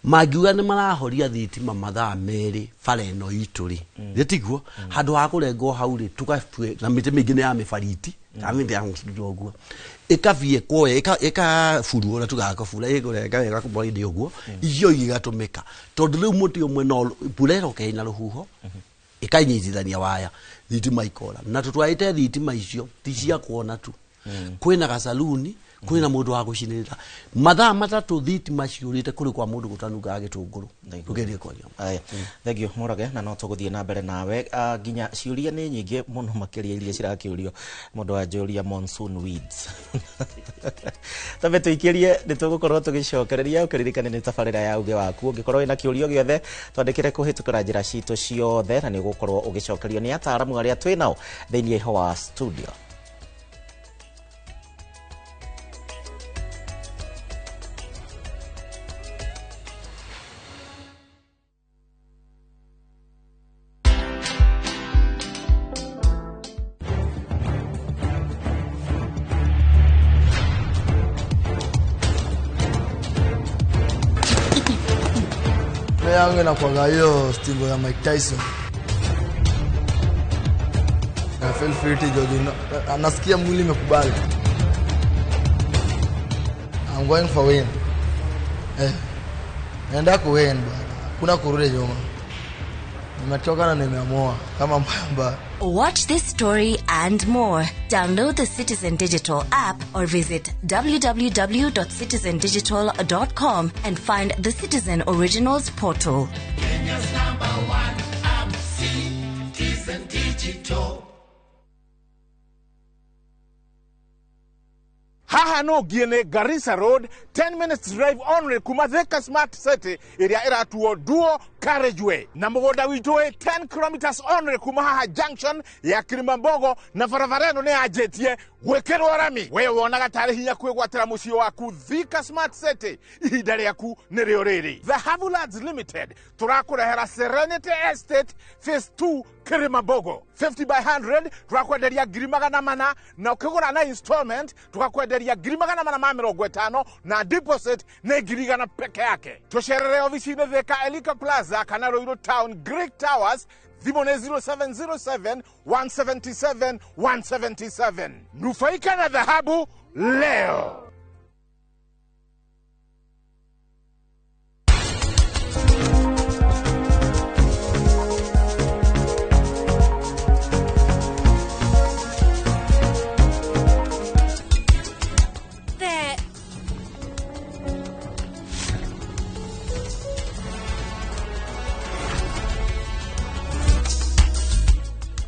mangiuga nĩ marahoria thitima mathaa 2 bara ĩno itũ rĩ, nĩ tiguo? Handũ ha kũrengwo hau rĩ, tũgatue na mĩtĩ mĩingĩ nĩ ya mĩbariti kana mĩtĩ ya mũcindo ũguo, ĩkabiekwo ĩkaburwo ũrĩa tugaga kũbura, ĩkũrenga wega mboindi ũguo, icio igatũmĩka, tondũ rĩu mũtĩ ũmwe no mbura ĩroka ĩna rũhuho ĩkanyitithania waya, thitima ikora. Na tũtwarĩte thitima icio ti cia kuona tu, kwĩna gasaluni, kwĩna mũndũ wa gũcinĩrĩra mathaa 3 thitima ciũrĩte kũrĩ kwa mũndũ gũtanungaga gĩtũngũrũ. Ndũgerie kwaria. Aya, thank you Mũrage, na no tũgũthiĩ na mbere nawe. Nginya ciũria nĩ nyingĩ mũno makĩria iria cirakĩũrio mũndũ anjũria monsoon weeds. Tambe tũikĩrie, nĩ tũgũkorwo tũgĩcokereria. Ũkĩririkane nĩ tabarĩra ya uge waku. Ũngĩkorwo wĩna kĩũrio gĩothe, twandĩkĩre kũhĩtũkĩra njĩra citũ ciothe, na nĩ ũgũkorwo ũgĩcokerio nĩ ataaramu arĩa twĩ nao thĩinĩ wa studio. Yangu inakuwaga hiyo stingo ya Mike Tyson. I feel fit jojo, nasikia mwili imekubali. I'm going for win. Naenda ku win bwana. Kuna kurudi nyuma. Nimetoka na nimeamua kama mbamba. Watch this story and more. Download the Citizen Digital app or visit www.citizendigital.com and find the Citizen Originals portal. Kenya's #1 app, Citizen Digital. Haha no ngie Garissa Road, 10 minutes drive only kuma Thika Smart City ĩrĩa ĩratuo Duo Carriageway, na mũgũnda witũ wĩ 10 kilometers only kuma haha junction ya Kilimambogo, na barabara ĩno nĩ yanjĩtie gwĩkĩrwo rami. We wonaga tarĩ hinya kwĩgwatĩra mũciĩ waku Thika Smart City, ihinda rĩaku nĩrĩo rĩrĩ. The Havulands Limited tũrakũrehera Serenity Estate Phase 2 Kilimambogo 50 by 100, tũrakwenderia 400,000, na ũkĩgũra na installment tũgakwenderia 450,000, na deposit nĩ 100,000 peke yake. Tũcerere ofici-inĩ Thika Elika Plaza kana Ruiru Town Greek Towers. Thimũ nĩ 0707 177 177. Nufaika na dhahabu leo.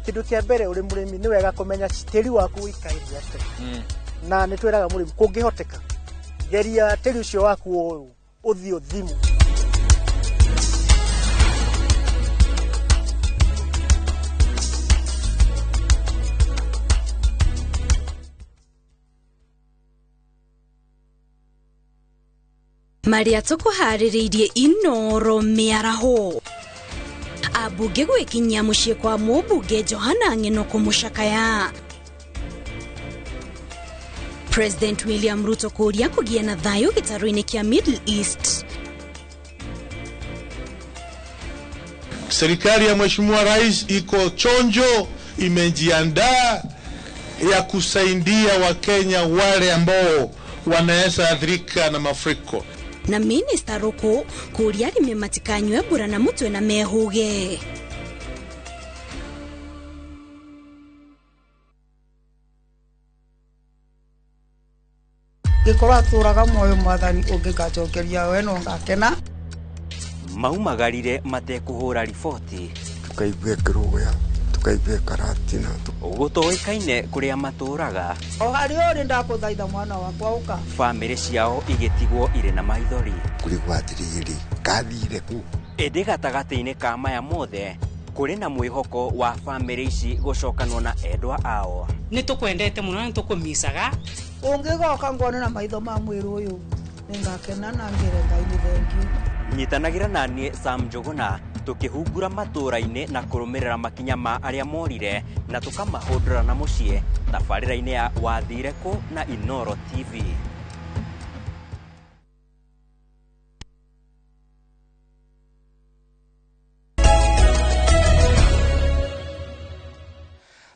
Kindu kia mbere uri murimi ni wega kumenya tiri waku wikaire atia, na ni twiraga murimi kungihoteka geria tiri ucio waku uyu uthii uthimu. Maria tukuharĩrĩirie Inoro mĩaraho. Abunge gwĩkinyia mũciĩ kwa mũmbunge Johana Ng'eno kũmũcakaya. President William Ruto kũria kũgĩa na thayũ gĩtarũ-inĩ kĩa Middle East. Serikali ya Mheshimiwa Rais iko chonjo, imejiandaa ya kusaidia Wakenya wale ambao wanaweza athirika na mafuriko. Na Minister Ruku kũria arĩmi matikanyue mbura na mũtwe na mehũge. Gĩkorwo atũraga muoyo mwathani ũngĩgacokeria we no ngakena. Maumagarire matekũhũra riboti, tukaigua kĩrũgũya, tukaigua karatina, gũtoĩkaine kũrĩa matũraga. O harĩa ũrĩ ndakũthaitha mwana wakwa ũka. Bamĩrĩ ciao igĩtigwo irĩ na maithori. Kũrigwo atĩrĩrĩ, kathire kũ? Ĩndĩ gatagatĩ-inĩ ka maya mothe kũrĩ na mwĩhoko wa bamĩrĩ ici gũcokanwo na endwa ao. Nĩ tũkwendete mũno na nĩ tũkũmicaga. Ũngĩgoka nguone na maitho ma mwĩrĩ ũyũ nĩngakena na ngĩre Ngai nĩ thengiũ. Nyitanagĩra na niĩ Sam Njuguna Tũkĩhungura matũũra-inĩ na kũrũmĩrĩra makinya ma arĩa morire na tũkamahũndũra na mũciĩ tabarĩra-inĩ ya Wathire Kũ na Inooro TV.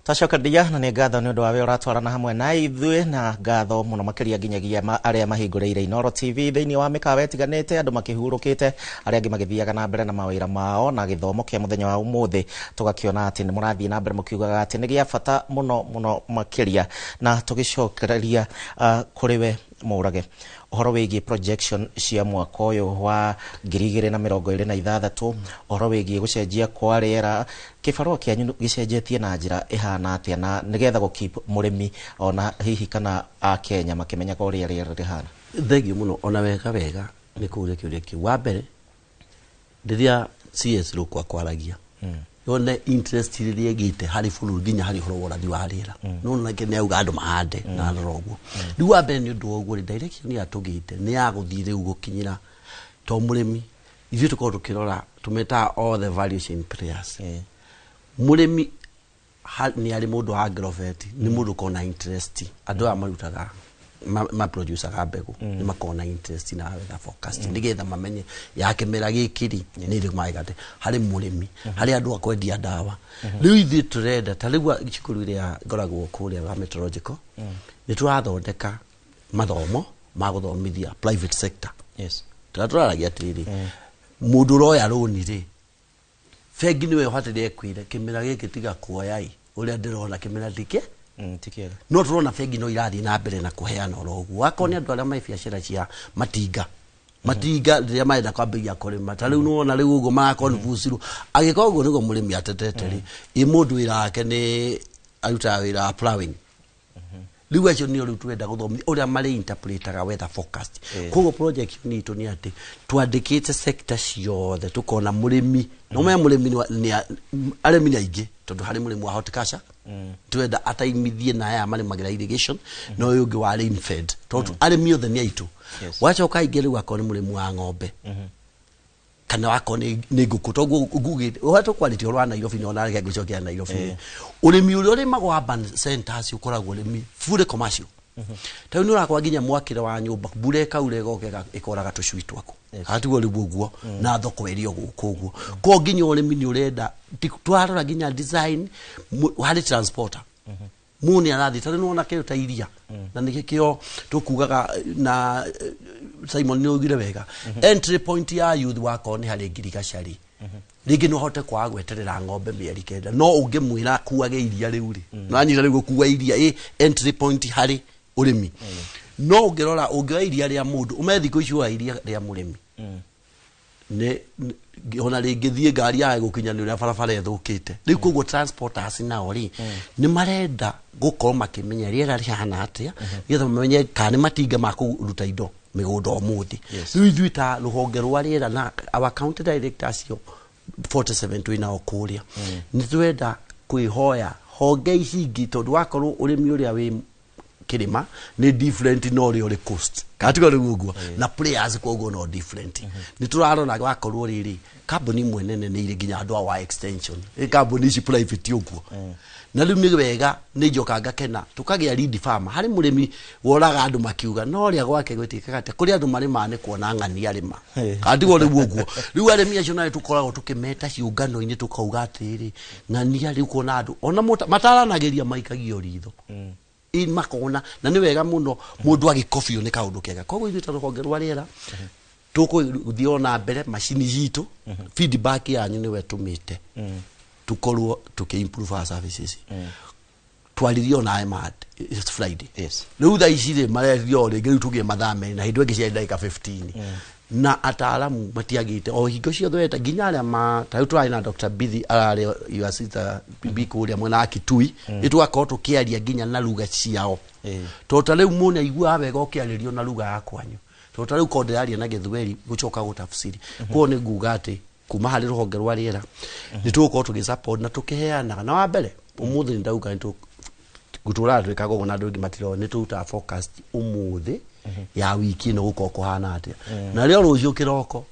Twacokanĩria na nĩ ngatho nĩ ũndũ wa wĩra ũratwarana hamwe na ithuĩ, na ngatho mũno makĩria nginyagia arĩa mahingũrĩire Inooro TV thĩinĩ wa mĩkawa ĩtiganĩte, andũ makĩhurũkĩte, arĩa angĩ magĩthiaga na mbere na mawĩra mao, na gĩthomo kĩa mũthenya wa ũmũthĩ tũgakĩona atĩ nĩ mũrathiĩ na mbere mũkiugaga atĩ nĩ gĩa bata mũno mũno makĩria. Na tũgĩcokereria kũrĩ we Mũrage, ũhoro wĩgiĩ projection cia mwaka ũyũ wa 2026, ũhoro wĩgiĩ gũcenjia kwa rĩera, kĩbarũa kĩanyu gĩcenjetie na njĩra ĩhana atĩa, na nĩgetha gũ keep mũrĩmi ona hihi kana Akenya makĩmenyaga ũrĩa rĩera rĩhana? Thengiũ mũno, ona wega wega nĩ kũũria kĩũria kĩu. Wa mbere, rĩrĩa CS Rũkwa kwaragia, yone interest rĩrĩa ĩgĩte harĩ bũrũri nginya harĩ ũhoro wa ũrathi wa rĩera, no nake nĩ auga andũ mahande na arora ũguo. Rĩu wa mbere nĩ ũndũ wa ũguo rĩ, direction ĩrĩa tũgĩte nĩ ya gũthiĩ rĩu gũkinyĩra to mũrĩmi, ithuĩ tũkorwo tũkĩrora tũmetaga all the value chain players. Mũrĩmi nĩ arĩ mũndũ wa agrovet, nĩ mũndũ ũkoragwo na interest, andũ aya marutaga maproducaga mbegũ nĩ makoragwo na interest na weather forecast, nĩgetha mamenye ya kĩmera gĩkĩ rĩ nĩ irĩkũ magĩkate harĩ mũrĩmi, harĩ andũ a kwendia ndawa. Rĩu ithuĩ tũrenda ta rĩu cukuru ĩrĩa ngoragwo kũrĩa wa meteorological, nĩ tũrathondeka mathomo ma gũthomithia private sector. Tũrĩa tũraragia atĩrĩrĩ, mũndũ ũroya rũni rĩ, bengi nĩwe ũbataire ĩkwĩre kĩmera gĩkĩ tiga kuoya ĩ, ũrĩa ndĩrona kĩmera ti Ti kĩega. No tũrona bengi no irathiĩ na mbere na kũheana oro ũguo. Akorwo nĩ andũ arĩa me biacara cia matinga, matinga rĩrĩa marenda kwambĩrĩria kũrĩma, ta rĩu nĩwona rĩu ũguo marakonfusirwo, angĩkorwo ũguo nĩguo mũrĩmi atetete rĩ, ĩ mũndũ wĩra wake nĩ arutaga wĩra wa plowing, rĩu acio nĩo rĩu tũrenda gũthomithia ũrĩa marĩ interpretaga weather forecast. Koguo projection itũ nĩ atĩ twandĩkĩte sector ciothe, tũkona mũrĩmi no me mũrĩmi arĩmi nĩ aingĩ, tondũ harĩ mũrĩmi wa horticulture twenda ataimithie na aya marĩmagĩra irrigation, na ũyũ ũngĩ wa rain fed, tondũ arĩmi othe nĩ aitũ. Wacoka aingĩ rĩu akorwo nĩ mũrĩmi wa ng'ombe kana wakorwo nĩ ngũkũ, toguo ngugĩte ũrĩa tũkwarĩtie ũhoro wa Nairobi, na ona reke ngũcokera Nairobi. Ũrĩmi ũrĩa ũrĩmagwo urban centers ũkoragwo ũrĩmi fully commercial. Ta rĩu nĩ ũrakora nginya mwakĩre wa nyũmba, mbura ĩkaura ĩgoka ĩkoraga tũcui twaku, hatiguo rĩu ũguo, na thoko ĩrĩ o gũkũ ũguo. Koguo nginya ũrĩmi nĩ ũrenda twarora nginya design harĩ transporter, mũndũ nĩ arathiĩ ta rĩu nĩwona kĩndũ ta iria, na nĩkĩo tũkugaga na Simon nĩ augire wega, entry point ya youth wakorwo nĩ harĩ ngirigaca rĩ, rĩngĩ no ũhote kwaga gweterera ng'ombe mĩeri 9, no ũngĩmwĩra akuage iria rĩu rĩ, nĩwanyita rĩu gũkua iria ĩ entry point harĩ ũrĩmi. No ũngĩrora ũngĩoya iria rĩa mũndũ ũmenye thikũ ici woya iria rĩa mũrĩmi nĩ ona rĩngĩthiĩ ngari yage gũkinya nĩ ũrĩa barabara ĩthũkĩte. Rĩu koguo transporters nao rĩ, nĩ marenda gũkorwo makĩmenya rĩera rĩhana atĩa, nĩgetha mamenye kana nĩ matinga ma kũruta indo mĩgũnda ũmũthĩ. Rĩu ithuĩ ta rũhonge rwa rĩera na our county director acio 47 twĩ nao kũrĩa, nĩ twenda kwĩhoya honge ici ingĩ, tondũ wakorwo ũrĩmi ũrĩa wĩ kĩrĩma nĩ different na ũrĩa ũrĩ coast, kana tiga rĩu ũguo na players koguo no different. Nĩ tũrarora wakorwo rĩrĩ kambuni imwe nene nĩ irĩ nginya andũ a wa extension, ĩ kambuni ici private ũguo. Na rĩu nĩ wega nĩ njoka ngakena tũkagĩa lead farmer harĩ mũrĩmi woraga andũ makiuga no ũrĩa gwake gwĩtĩkaga atĩa, kũrĩ andũ marĩmaga nĩ kuona ng'ani arĩma, kana tiguo rĩu ũguo. Rĩu arĩmi acio nayo tũkoragwo tũkĩmeta ciũngano-inĩ tũkauga atĩrĩrĩ, ng'ania rĩu kuona andũ ona mataranagĩria maikagio ritho makona, na nĩ wega mũno mũndũ agĩkobio nĩ kaũndũ kega. Koguo ithuĩ ta rũhonge rwa rĩera tũkũthiĩ ona mbere macini citũ, feedback yanyu nĩwe tũmĩte tũkorwo tũkĩ improve our services. Twaririe ona MAD, it's Friday. Rĩu thaa ici rĩ marerio o rĩngĩ, rĩu tũgĩe mathaa merĩ na hĩndĩ ĩngĩ ciarĩ ndagĩka 15, na ataaramu matiagĩte o hingo ciothe weta nginya arĩa ma ta rĩu tũrarĩ na Dr. Bithi ararĩ your sister Bibi kũrĩa mwena wa Kitui, nĩ tũgakorwo tũkĩaria nginya na lugha ciao, tondũ ta rĩu mũndũ aiguaga wega ũkĩarĩrio na lugha ya kwanyu, tondũ ta rĩu korwo ndĩraria na Gĩthweri gũcoka gũtafsiri. Koguo nĩ nguga atĩ kuma harĩ rũhonge rwa rĩera nĩ tũgũkorwo tũgĩ support na tũkĩheanaga. Na wa mbere ũmũthĩ nĩ ndauga nĩ gũtũraga twĩkaga ũguo na andũ aingĩ matirona, nĩ tũrutaga forecast ũmũthĩ ya wiki ĩno gũkorwo kũhana atĩa, na rĩo rũciũ kĩroko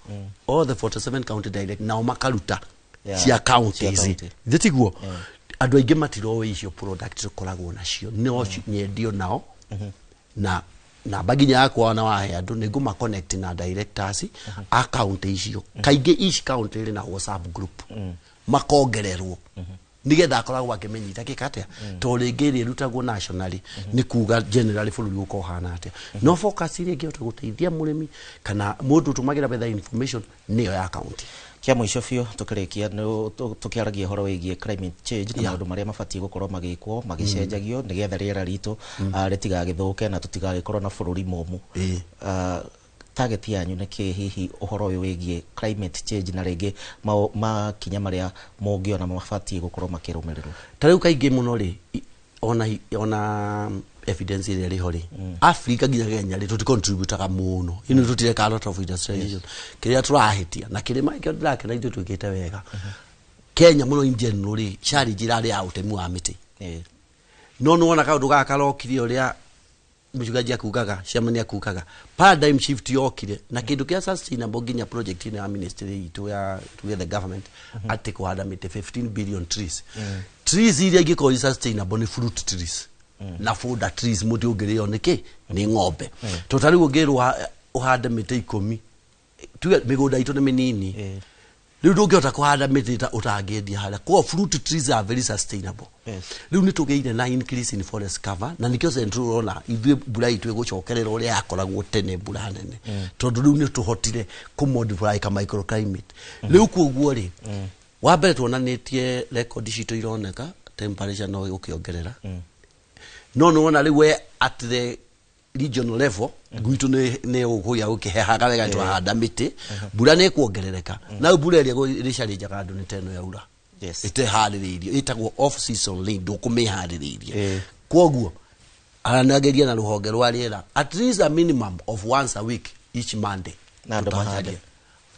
all the 47 county direct nao makaruta. Cia counties. Cia county. Ithe tiguo andũ aingĩ matiroĩ icio product tũkoragwo nacio no nyendio nao na namba nginya yakwa na wahe andũ nĩ ngũma connect na directors a county icio. Kaingĩ each county ĩrĩ na WhatsApp group, makongererwo nigetha akoragwo akĩmenyita gĩka atĩa, to rĩngĩ ĩrĩa ĩrutagwo nationally nĩ kuga generally bũrũri ũkorwo ũhana atĩa, no focus ĩrĩa ĩngĩhota gũteithia mũrĩmi kana mũndũ ũtũmagĩra weather information nĩyo ya county. Kia mũico biũ tũkĩrĩkia, tũkĩaragia ũhoro wĩgiĩ climate change na maũndũ marĩa mabatiĩ gũkorwo magĩkwo magĩcenjagio nĩgetha rĩera ritũ rĩtigagĩthũke na tũtigagĩkorwo na bũrũri mũmũ. Target yanyu nĩ kĩ hihi ũhoro ũyũ wĩgiĩ climate change, na rĩngĩ makinya marĩa mũngĩona mabatiĩ gũkorwo makĩrũmĩrĩrwo? Ta rĩu kaingĩ mũno rĩ, ona evidence ĩrĩa ĩrĩ ho rĩ, Africa nginya Kenya rĩ, tũticontributaga mũno ino, tũtireka a lot of industrialization. Kĩrĩa tũrahĩtia na kĩrĩma kĩo ndĩrakena ithuĩ twĩkĩte wega Kenya mũno in general rĩ, challenge ĩrarĩ ya ũtemi wa mĩtĩ. No nĩwona kaũndũ gaka karokire ũrĩa mchungaji akugaga, chairman akugaga, paradigm shift yokire na kĩndũ kĩa sustainable, nginya project ĩno ya ministry itũ ya together government atĩ kũhanda mĩtĩ 15 billion trees. Trees iria ingĩkorwo i sustainable nĩ fruit trees na fodder trees, mũtĩ ũngĩrĩo nĩ kĩ nĩ ng'ombe. To ta rĩu ũngĩrwo ũhande mĩtĩ 10, tuge mĩgũnda itũ nĩ mĩnini, rĩu ndũngĩhota kũhanda mĩtĩ ũtangĩendia harĩa. Koguo fruit trees are very sustainable. Rĩu nĩ tũgĩire na increase in forest cover, na nĩkĩo central ũrona ithuĩ mbura itũ ĩgũcokerera ũrĩa yakoragwo tene, mbura nene, tondũ rĩu nĩ tũhotire kũmodify ka microclimate rĩu. Koguo rĩ, wa mbere tuonanĩtie record citũ ironeka temperature no ĩgũkĩongerera, no nĩwona rĩu we at the regional level gwitũ nĩ gũkũgĩa gũkĩhehaga wega, twahanda mĩtĩ, mbura nĩ ĩkuongerereka. Na rĩu mbura ĩrĩa ĩrĩcarĩnjaga andũ nĩ ta ĩno yaura ĩteharĩrĩirio, ĩtagwo off season rain, ndũkũmĩharĩrĩirie. Koguo aranageria na rũhonge rwa rĩera at least a minimum of once a week, each Monday. Na andũ mahande. Tũtanjagia.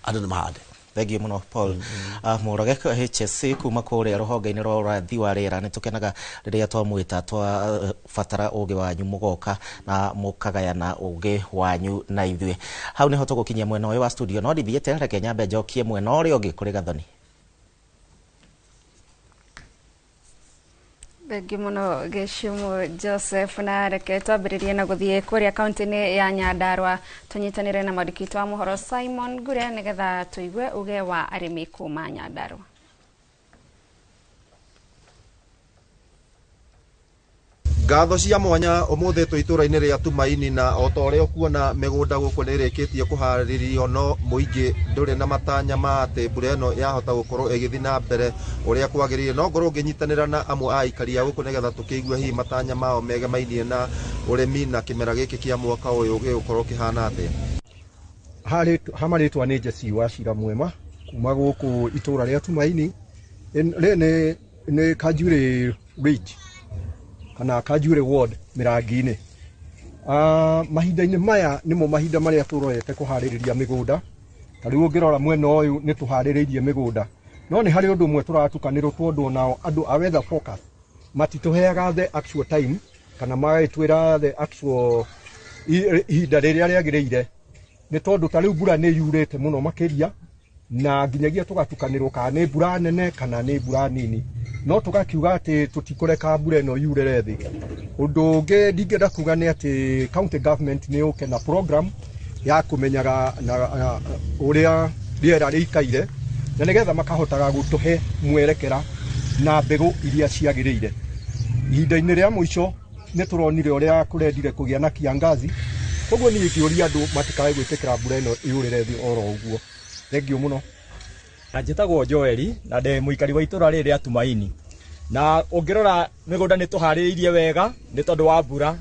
Andũ nĩ mahande. Thengiũ mũno Paul Mũrage HSC kuma kũrĩa rũhonge-inĩ rwa ũrathi wa rĩera. Nĩ tũkenaga rĩrĩa twamwĩta, twabatara ũgĩ wanyu mũgoka na mũkagayana ũgĩ wanyu na ithuĩ. Hau nĩho tũgũkinyia mwena ũyũ wa studio, no ndithiĩte, reke nyambe njokie mwena ũrĩa ũngĩ kũrĩ Gathoni. Thengiũ mũno Gĩcumu Joseph, na reke twambĩrĩrie na gũthiĩ kũrĩa kaunti-inĩ ya Nyandarua tũnyitanĩre na mwandĩki witũ wa mohoro Simon Ngure nĩgetha tũigue uge wa arĩmi kuma Nyandarua. Ngatho cia mwanya, ũmũthĩ twĩ itũra-inĩ rĩa Tumaini, na o ta ũrĩa ũkuona mĩgũnda gũkũ nĩ ĩrĩkĩtie kũharĩrĩrio, no mũingĩ ndũrĩ na matanya ma atĩ mbura ĩno yahota gũkorwo ĩgĩthiĩ na mbere ũrĩa kwagĩrĩire. No ngorwo ngĩnyitanĩra na amwe a aikari a gũkũ nĩgetha tũkĩigue hihi matanya mao megemainie na ũrĩmi na kĩmera gĩkĩ kĩa mwaka ũyũ gĩgũkorwo kĩhana atĩa. Ha marĩtwa nĩ Jesse wa Cira Mwema kuma gũkũ itũra rĩa Tumaini. Rĩ nĩ Kanjurĩ Ridge kana Kanjurĩ Ward Mĩrangi-inĩ. Mahinda-inĩ maya nĩmo mahinda marĩa tũrorete kũharĩrĩria mĩgũnda. Ta rĩu ũngĩrora mwena ũyũ nĩ tũharĩrĩirie mĩgũnda, no nĩ harĩ ũndũ ũmwe tũratukanĩrwo, tondũ onao andũ a weather forecast matitũheaga the actual time kana magagĩtwĩra the actual ihinda rĩrĩa rĩagĩrĩire, nĩ tondũ ta rĩu mbura nĩ yurĩte mũno makĩria na nginyagia tũgatukanĩrwo kana nĩ mbura nene kana nĩ mbura nini, no tũgakiuga atĩ tũtikũreka mbura ĩno yurĩre thĩ. Ũndũ ũngĩ ndingĩenda kuga nĩ atĩ county government nĩ yũke na program ya kũmenyaga na ũrĩa rĩera rĩikaire, na nĩgetha makahotaga gũtũhe mwerekera na mbegũ iria ciagĩrĩire. Ihinda-inĩ rĩa mũico nĩ tũronire ũrĩa kũrendire kũgĩa na kiangazi, koguo niĩ ingĩũria andũ matikae gwĩtĩkĩra mbura ĩno yũrĩre thĩ oro ũguo. Thengiũ mũno. Na njĩtagwo Joeli na ndĩ mũikari wa itũra rĩrĩ rĩa Tumaini, na ũngĩrora mĩgũnda nĩ tũharĩrĩirie wega nĩ tondũ wa mbura.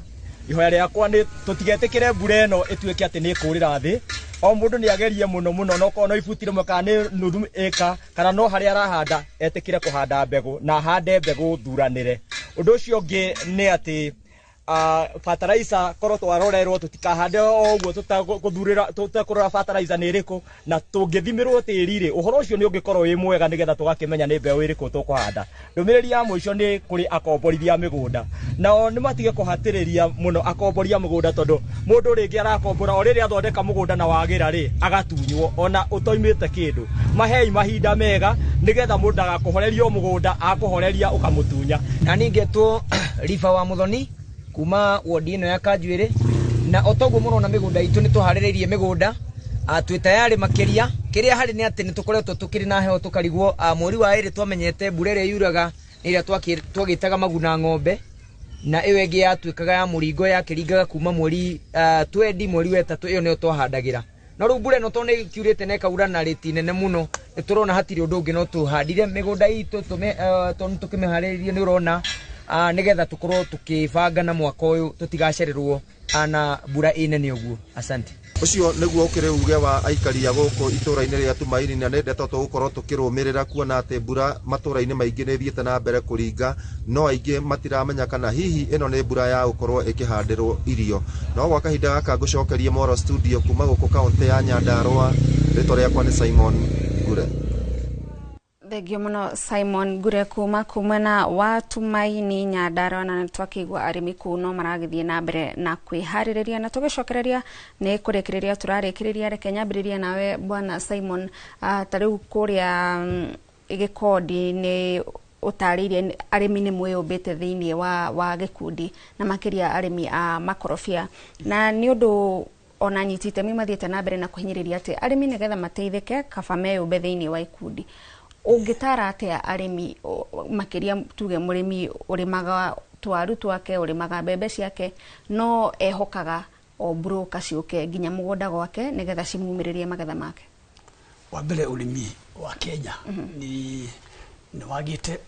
Ihoya rĩakwa nĩ tũtigetĩkĩre mbura ĩno ĩtuĩke atĩ nĩ ĩkũrĩra thĩ. O mũndũ nĩ agerie mũno mũno, no korwo no ibuti rĩmwe kana nĩ nuthu ĩka kana no harĩa arahanda, etĩkĩre kũhanda mbegũ na ahande mbegũ thuranĩre. Ũndũ ũcio ũngĩ nĩ atĩ Fertilizer korwo twarorerwo tutikahande o uguo tutaguthurira tutakurora fertilizer ni iriku na tungithimirwo tiri ri uhoro ucio ni ungikorwo wi mwega nigetha tugakimenya ni mbeu iriku tukuhanda. Ndumiriri ya mwico ni kuri akomborithia migunda nao ni matige kuhatiriria muno akomboria mugunda tondu mundu ringi arakombora o riria athondeka mugunda na wagira ri agatunywo ona utoimite kindu. Mahei mahinda mega nigetha mundu agakuhorerio mugunda akuhoreria ukamutunya. Na ningetwo Riba wa Muthoni kuma wodi ĩno ya Kanjuĩrĩ, na otoguo mũrona mĩgũnda itũ nĩ tũharĩrĩirie mĩgũnda, twĩ tayarĩ makĩria. Kĩrĩa harĩ nĩ atĩ nĩ tũkoretwo tũkĩrĩ na heho tũkarigwo, mweri wa ĩrĩ twamenyete mbura ĩrĩa yuraga nĩ ĩrĩa twagĩtaga maguna ng'ombe, na ĩyo ĩngĩ yatuĩkaga ya mũringo yakĩringaga kuma mweri twendi mweri wa ĩtatũ, ĩyo nĩyo twahandagĩra. No rĩu mbura ĩno tondũ nĩ ĩkiurĩte na ĩkaura na rĩti nene mũno, nĩ tũrona hatirĩ ũndũ ũngĩ no tũhandire mĩgũnda itũ tondũ nĩ tũkĩmĩharĩrĩirie nĩ ũrona, nigetha tukorwo tukibanga na mwaka uyu tutigacererwo na mbura inene uguo. Asante. Ucio niguo ukiri uge wa aikari a guku itura-ini ria Tumaini, na nĩ ndeto tũgũkorwo tũkĩrũmĩrĩra kuona atĩ mbura matũra-inĩ maingĩ nĩ ĩthiĩte na mbere kũringa, no aingĩ matiramenya kana hihi ĩno nĩ mbura ya gũkorwo ĩkĩhandĩrwo irio. No gwa kahinda gaka ngũcokerie Moro studio kuma gũkũ kaũntĩ ya Nyandarua, rĩtwa rĩakwa nĩ Simon Ngure. Thengio muno Simon Ngure kuma kumena wa Tumaini Nyandarua, na twakigwa arimi kuu no maragithie na mbere na kwihaririria na tugicokereria ni kurikiriria turarikiriria. Reke nyambiriria nawe bwana Simon, ta riu kuria gikondi ni utaririe arimi ni mwiyumbite thiini wa gikundi na makiria arimi a makorobia, na ni undu ona nyiti itemi mathiete na mbere na kuhinyiriria ati arimi nigetha mateithike kaba meyumbe thiini wa ikundi. Ũngĩtara atĩa arĩmi makĩria tuge mũrĩmi ũrĩmaga twaru twake, ũrĩmaga mbembe ciake, no ehokaga o broker ciũke nginya mũgũnda gwake nĩgetha cimumĩrĩrie magetha make? Wa mbere ũrĩmi wa Kenya nĩ wagĩte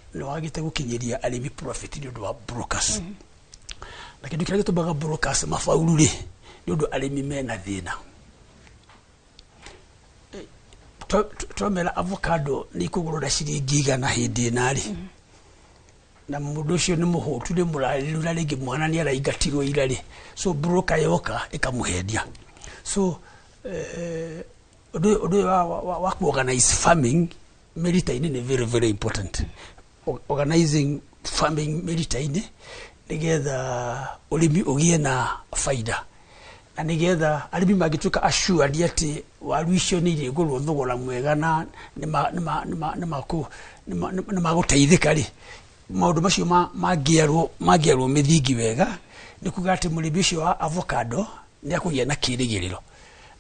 gũkinyĩria arĩmi profit nĩ ũndũ wa brokers. Na kĩndũ kĩrĩa gĩtũmaga brokers mabauru rĩ nĩ ũndũ arĩmi mena thĩna. Twamera avocado nĩ ikũgũrwo na ciringi 100 hĩndĩ ĩna rĩ, na mũndũ ũcio nĩ mũhũtu nĩ mũrarĩru na rĩngĩ mwana nĩ araingatirwo ira rĩ, so broker yoka ĩkamũhendia. So ũndũ ũyũ wa kuorganize farming mĩrita-inĩ nĩ very very important. Organizing farming mĩrita-inĩ nĩgetha ũrĩmi ũgĩe na faida, na nigetha arĩmi mangĩtuĩka assured atĩ waru icio nĩ irĩgũrwo thogora mwega na nĩ magũteithĩka rĩ, maũndũ macio mangĩarwo mĩthingi wega, nĩ kuga atĩ mũrĩmi ũcio wa avocado nĩ akũgĩa na kĩrĩgĩrĩro,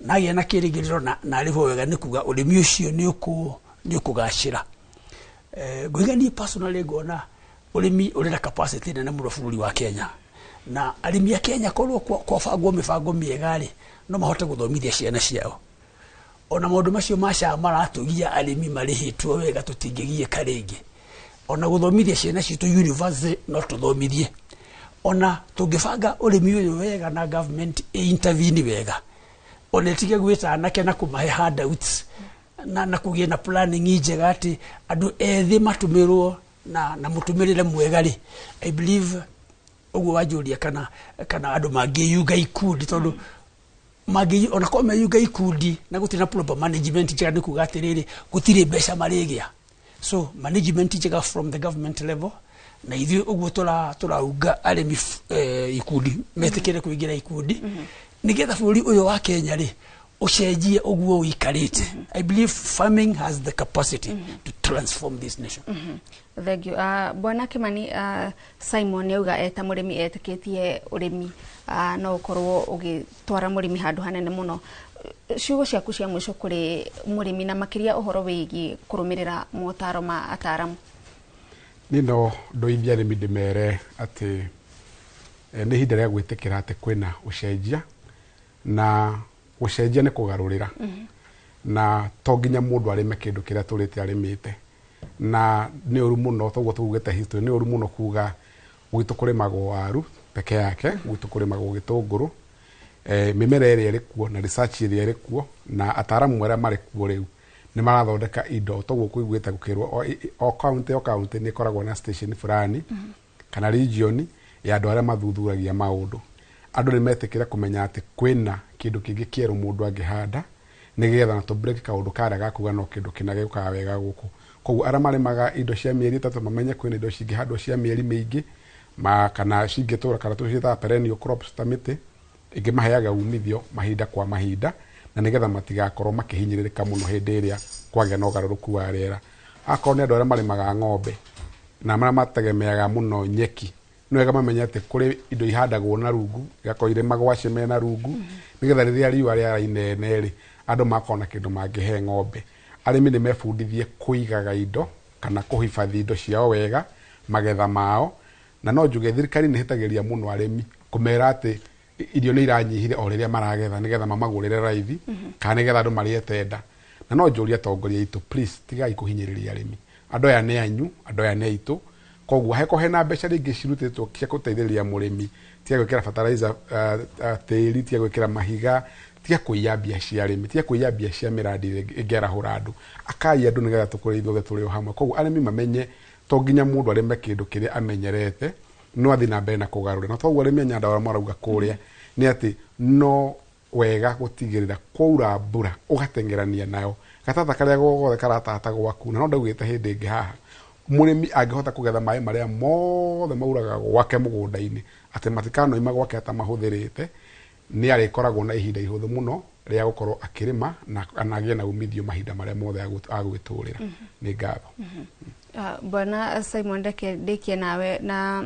na agĩa na kĩrĩgĩrĩro na arĩhwo wega, nĩ kuga ũrĩmi ũcio nĩ ũkũgacĩra. Ngũiga niĩ personally ngona ũrĩmi ũrĩ na capacity nene mũno bũrũri wa Kenya, na arĩmi a Kenya korwo kwabangwo mĩbango mĩega rĩ, no mahote gũthomithia ciana ciao. Ona maũndũ macio ma SHA maratũgia arĩmi marĩhĩtwo wega tũtingĩgiĩka rĩngĩ. Ona gũthomithia ciana citũ university no tũthomithie. Ona tũngĩbanga ũrĩmi ũyũ wega na government ĩ-intervene wega, ona ĩtige gwĩta anake na kũmahe handouts na kũgĩe na planning njega atĩ andũ ethĩ matũmĩrwo na mũtũmĩrĩre mwega rĩ, I believe ũguo wanjũria kana andũ mangĩyunga ikundi, tondũ ona korwo meyunga ikundi na gũtirĩ na proper management njega, nĩ kuga atĩrĩrĩ gũtirĩ mbeca marĩgĩa. So management njega from the government level, na ithuĩ ũguo tũraunga arĩmi ikundi metĩkĩre kũingĩra ikundi nĩgetha bũrũri ũyũ wa Kenya rĩ ũcenjie ũguo ũikarĩte. I believe farming has the capacity to transform this nation. Thank you. Bwana Kimani, Simon yauga eta mũrĩmi etĩkĩtie ũrĩmi no ũkorwo ũgĩtwara mũrĩmi handũ hanene mũno. Ciugo ciaku cia mũico kũrĩ mũrĩmi na makĩria ũhoro wĩgiĩ kũrũmĩrĩra motaro ma ataaramu? Niĩ no ndoithie arĩmi ndĩmere atĩ nĩ ihinda rĩa gwĩtĩkĩra atĩ kwĩna ũcenjia, na gũcenjia nĩ kũgarũrĩra, na to nginya mũndũ arĩme kĩndũ kĩrĩa tũrĩte arĩmĩte. Na nĩ ũru mũno, toguo tugĩte history, nĩ ũru mũno kuga gwitũ kũrĩmagwo waru peke yake, gwitũ kũrĩmagwo gĩtũngũrũ, mĩmera ĩrĩa ĩrĩ kuo na research ĩrĩa ĩrĩ kuo na ataaramu arĩa marĩ kuo rĩu nĩ marathondeka indo, toguo kũiguĩte gũkĩrwo o county o county nĩ ĩkoragwo na station fulani kana region Ya andũ arĩa mathuthuragia maũndũ, andũ nĩ metĩkĩre kũmenya atĩ kwĩna kĩndũ kĩngĩ kĩerũ mũndũ angĩhanda, nĩgetha na tũbreak kaũndũ karĩa gakuga no kĩndũ kĩna gĩũkaga wega gũkũ. Koguo arĩa marĩmaga indo cia mĩeri 3 mamenye kwĩna indo cingĩhandwo cia mĩeri mĩingĩ ma kana cingĩtũra, kana tũciĩtaga perennial crops, ta mĩtĩ ĩngĩ maheaga umithio mahinda kwa mahinda, na nĩgetha matigakorwo makĩhinyĩrĩrĩka mũno hĩndĩ ĩrĩa kwagĩa na ũgarũrũku wa rĩera. Akorwo nĩ andũ arĩa marĩmaga ng'ombe na marĩa mategemeaga mũno nyeki, nĩ wega mamenye atĩ kũrĩ indo ihandagwo na rungu, igakorwo irĩ magwacĩ mena rungu, nĩgetha rĩrĩa riũa rĩara inene rĩ, andũ makorwo na kĩndũ mangĩhe ng'ombe. Arĩmi nĩ mebundithie kũigaga indo kana kũhibathi indo ciao wega, magetha mao. Na no njuge thirikari nĩ ĩhĩtagĩria mũno arĩmi kũmera atĩ irio nĩ iranyihire o rĩrĩa maragetha, nĩgetha mamagũrĩre raithi, kana nĩgetha andũ marĩe tenda. Na no njũrie atongoria aitũ, please, tigai kũhinyĩrĩria arĩmi. Andũ aya nĩ anyu, andũ aya nĩ aitũ. Koguo heko hena mbeca rĩngĩ cirutĩtwo cia gũteithĩrĩria mũrĩmi, tiga gwĩkĩra fertilizer tĩri, tiga gwĩkĩra mahiga, tiga kũiya mbia cia arĩmi, tiga kũiya mbia cia mĩradi ĩrĩa ĩngĩarahũra andũ. Akai andũ nĩgetha tũkũre ithuothe tũrĩ o hamwe. Koguo arĩmi mamenye to nginya mũndũ arĩme kĩndũ kĩrĩa amenyerete, no athiĩ na mbere na kũgarũra. Na toguo arĩmi a Nyandarua marauga kũrĩa nĩ atĩ no wega gũtigĩrĩra kwaura mbura ũgateng'erania nayo gatata karĩa gothe karatata gwaku. Na no ndaugĩte hĩndĩ ĩngĩ haha, mũrĩmi angĩhota kũgetha maĩ marĩa mothe mauraga gwake mũgũnda-inĩ, atĩ matikanoima gwake atamahũthĩrĩte, nĩ arĩkoragwo na ihinda ihũthũ mũno rĩa gũkorwo akĩrĩma na agĩe na umithio mahinda marĩa mothe agwĩtũrĩra. Nĩ ngatho. Bwana Simon, reke ndĩkie nawe na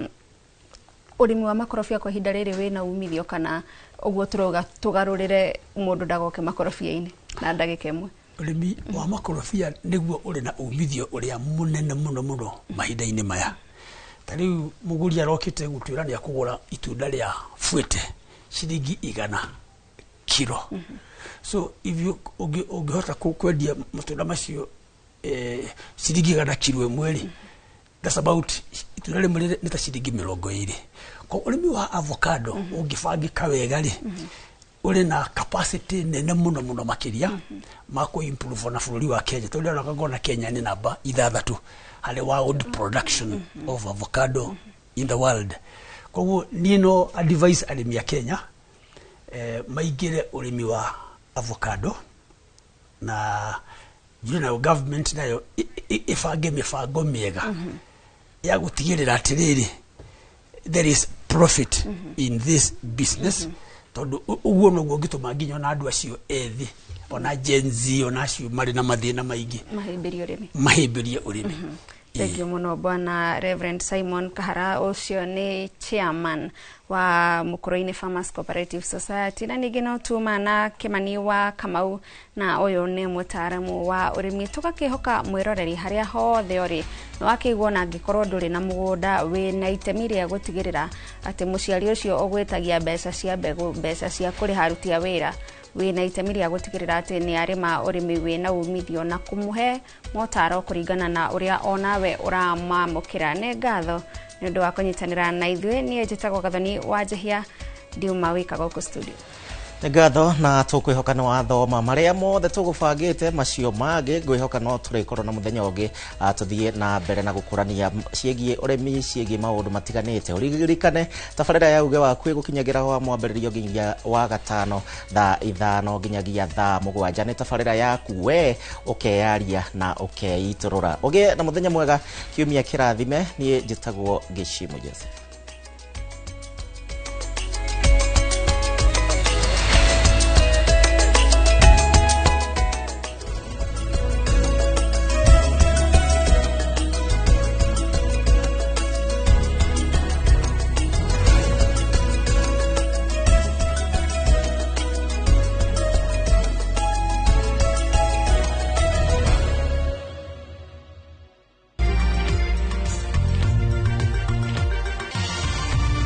ũrĩmi wa makorobia kwa ihinda rĩrĩ wĩna umithio, kana ũguo tũrauga tũgarũrĩre mũndũ ndagoke makorobia-inĩ na ndagĩka ĩmwe? Ũrĩmi wa makorobia nĩguo ũrĩ na umithio ũrĩa mũnene mũno mũno mahinda-inĩ maya. Ta rĩu mũgũri arokĩte gũtwĩra nĩ akũgũra itunda rĩa fuete ciringi 100 kiro. So if you ũngĩhota kwendia matunda macio ciringi 100 kiro ĩmwe rĩ, that's about itunda rĩmwe nĩ ta ciringi 20. Kwa ũrĩmi wa avocado ũngĩbangĩka wega rĩ, ũrĩ na capacity nene mũno mũno makĩria ma kũ improve na bũrũri wa Kenya, tondũ ndĩrona ngona Kenya nĩ namba 6 harĩ world production of avocado in the world. Koguo niĩ no advise arĩmi a Kenya maingĩre ũrĩmi wa avocado, na njuge nayo government nayo ĩbange mĩbango mĩega ya gũtigĩrĩra atĩrĩrĩ, there is profit in this business, tondũ ũguo noguo ũngĩtũma nginya ona andũ acio ethĩ, ona Gen Z, ona acio marĩ na mathĩna maingĩ mahĩmbĩrie ũrĩmi, mahĩmbĩrie ũrĩmi. Thank you mũno Bwana Reverend Simon Kahara, ũcio nĩ chairman wa Mukurweini Farmers Cooperative Society, na ningĩ no tuma na Kimani wa Kamau, na ũyũ nĩ mũtaaramu wa ũrĩmi. Tũgakĩhoka mwĩroreri harĩa hothe ũrĩ nĩ wakĩigua, ona angĩkorwo ndũrĩ na mũgũnda, wĩna itemi rĩa gũtigĩrĩra atĩ mũciari ũcio ũgwĩtagia mbeca cia mbegũ, mbeca cia kũrĩha aruti a wĩra, wĩna itemi rĩa gũtigĩrĩra atĩ nĩ arĩma ũrĩmi wĩna umithio na kũmũhe motaro kũringana na ũrĩa onawe ũramamũkĩra. Nĩ ngatho nĩ ũndũ wa kũnyitanĩra na ithuĩ. Niĩ njĩtagwo Gathoni wa Njehia, ndiuma wĩka gũkũ studio. Nĩ ngatho, na tũkwĩhoka nĩ wathoma marĩa mothe tũgũbangĩte, macio mangĩ ngwĩhoka no tũrĩkorwo na mũthenya ũngĩ, tũthiĩ na mbere na gũkũrania ciĩgiĩ ũrĩmi, ciĩgiĩ maũndũ matiganĩte. Ũririkane tabarĩra ya uge waku ĩgũkinyagĩra wa mwambĩrĩrio nginyagia wa gatano thaa 5 nginyagia thaa 7. Nĩ tabarĩra yaku we ũkeyaria na ũkeitũrũra. Ũgĩe na mũthenya mwega, kiumia kĩrathime. Niĩ njĩtagwo Gĩcimu Joseph.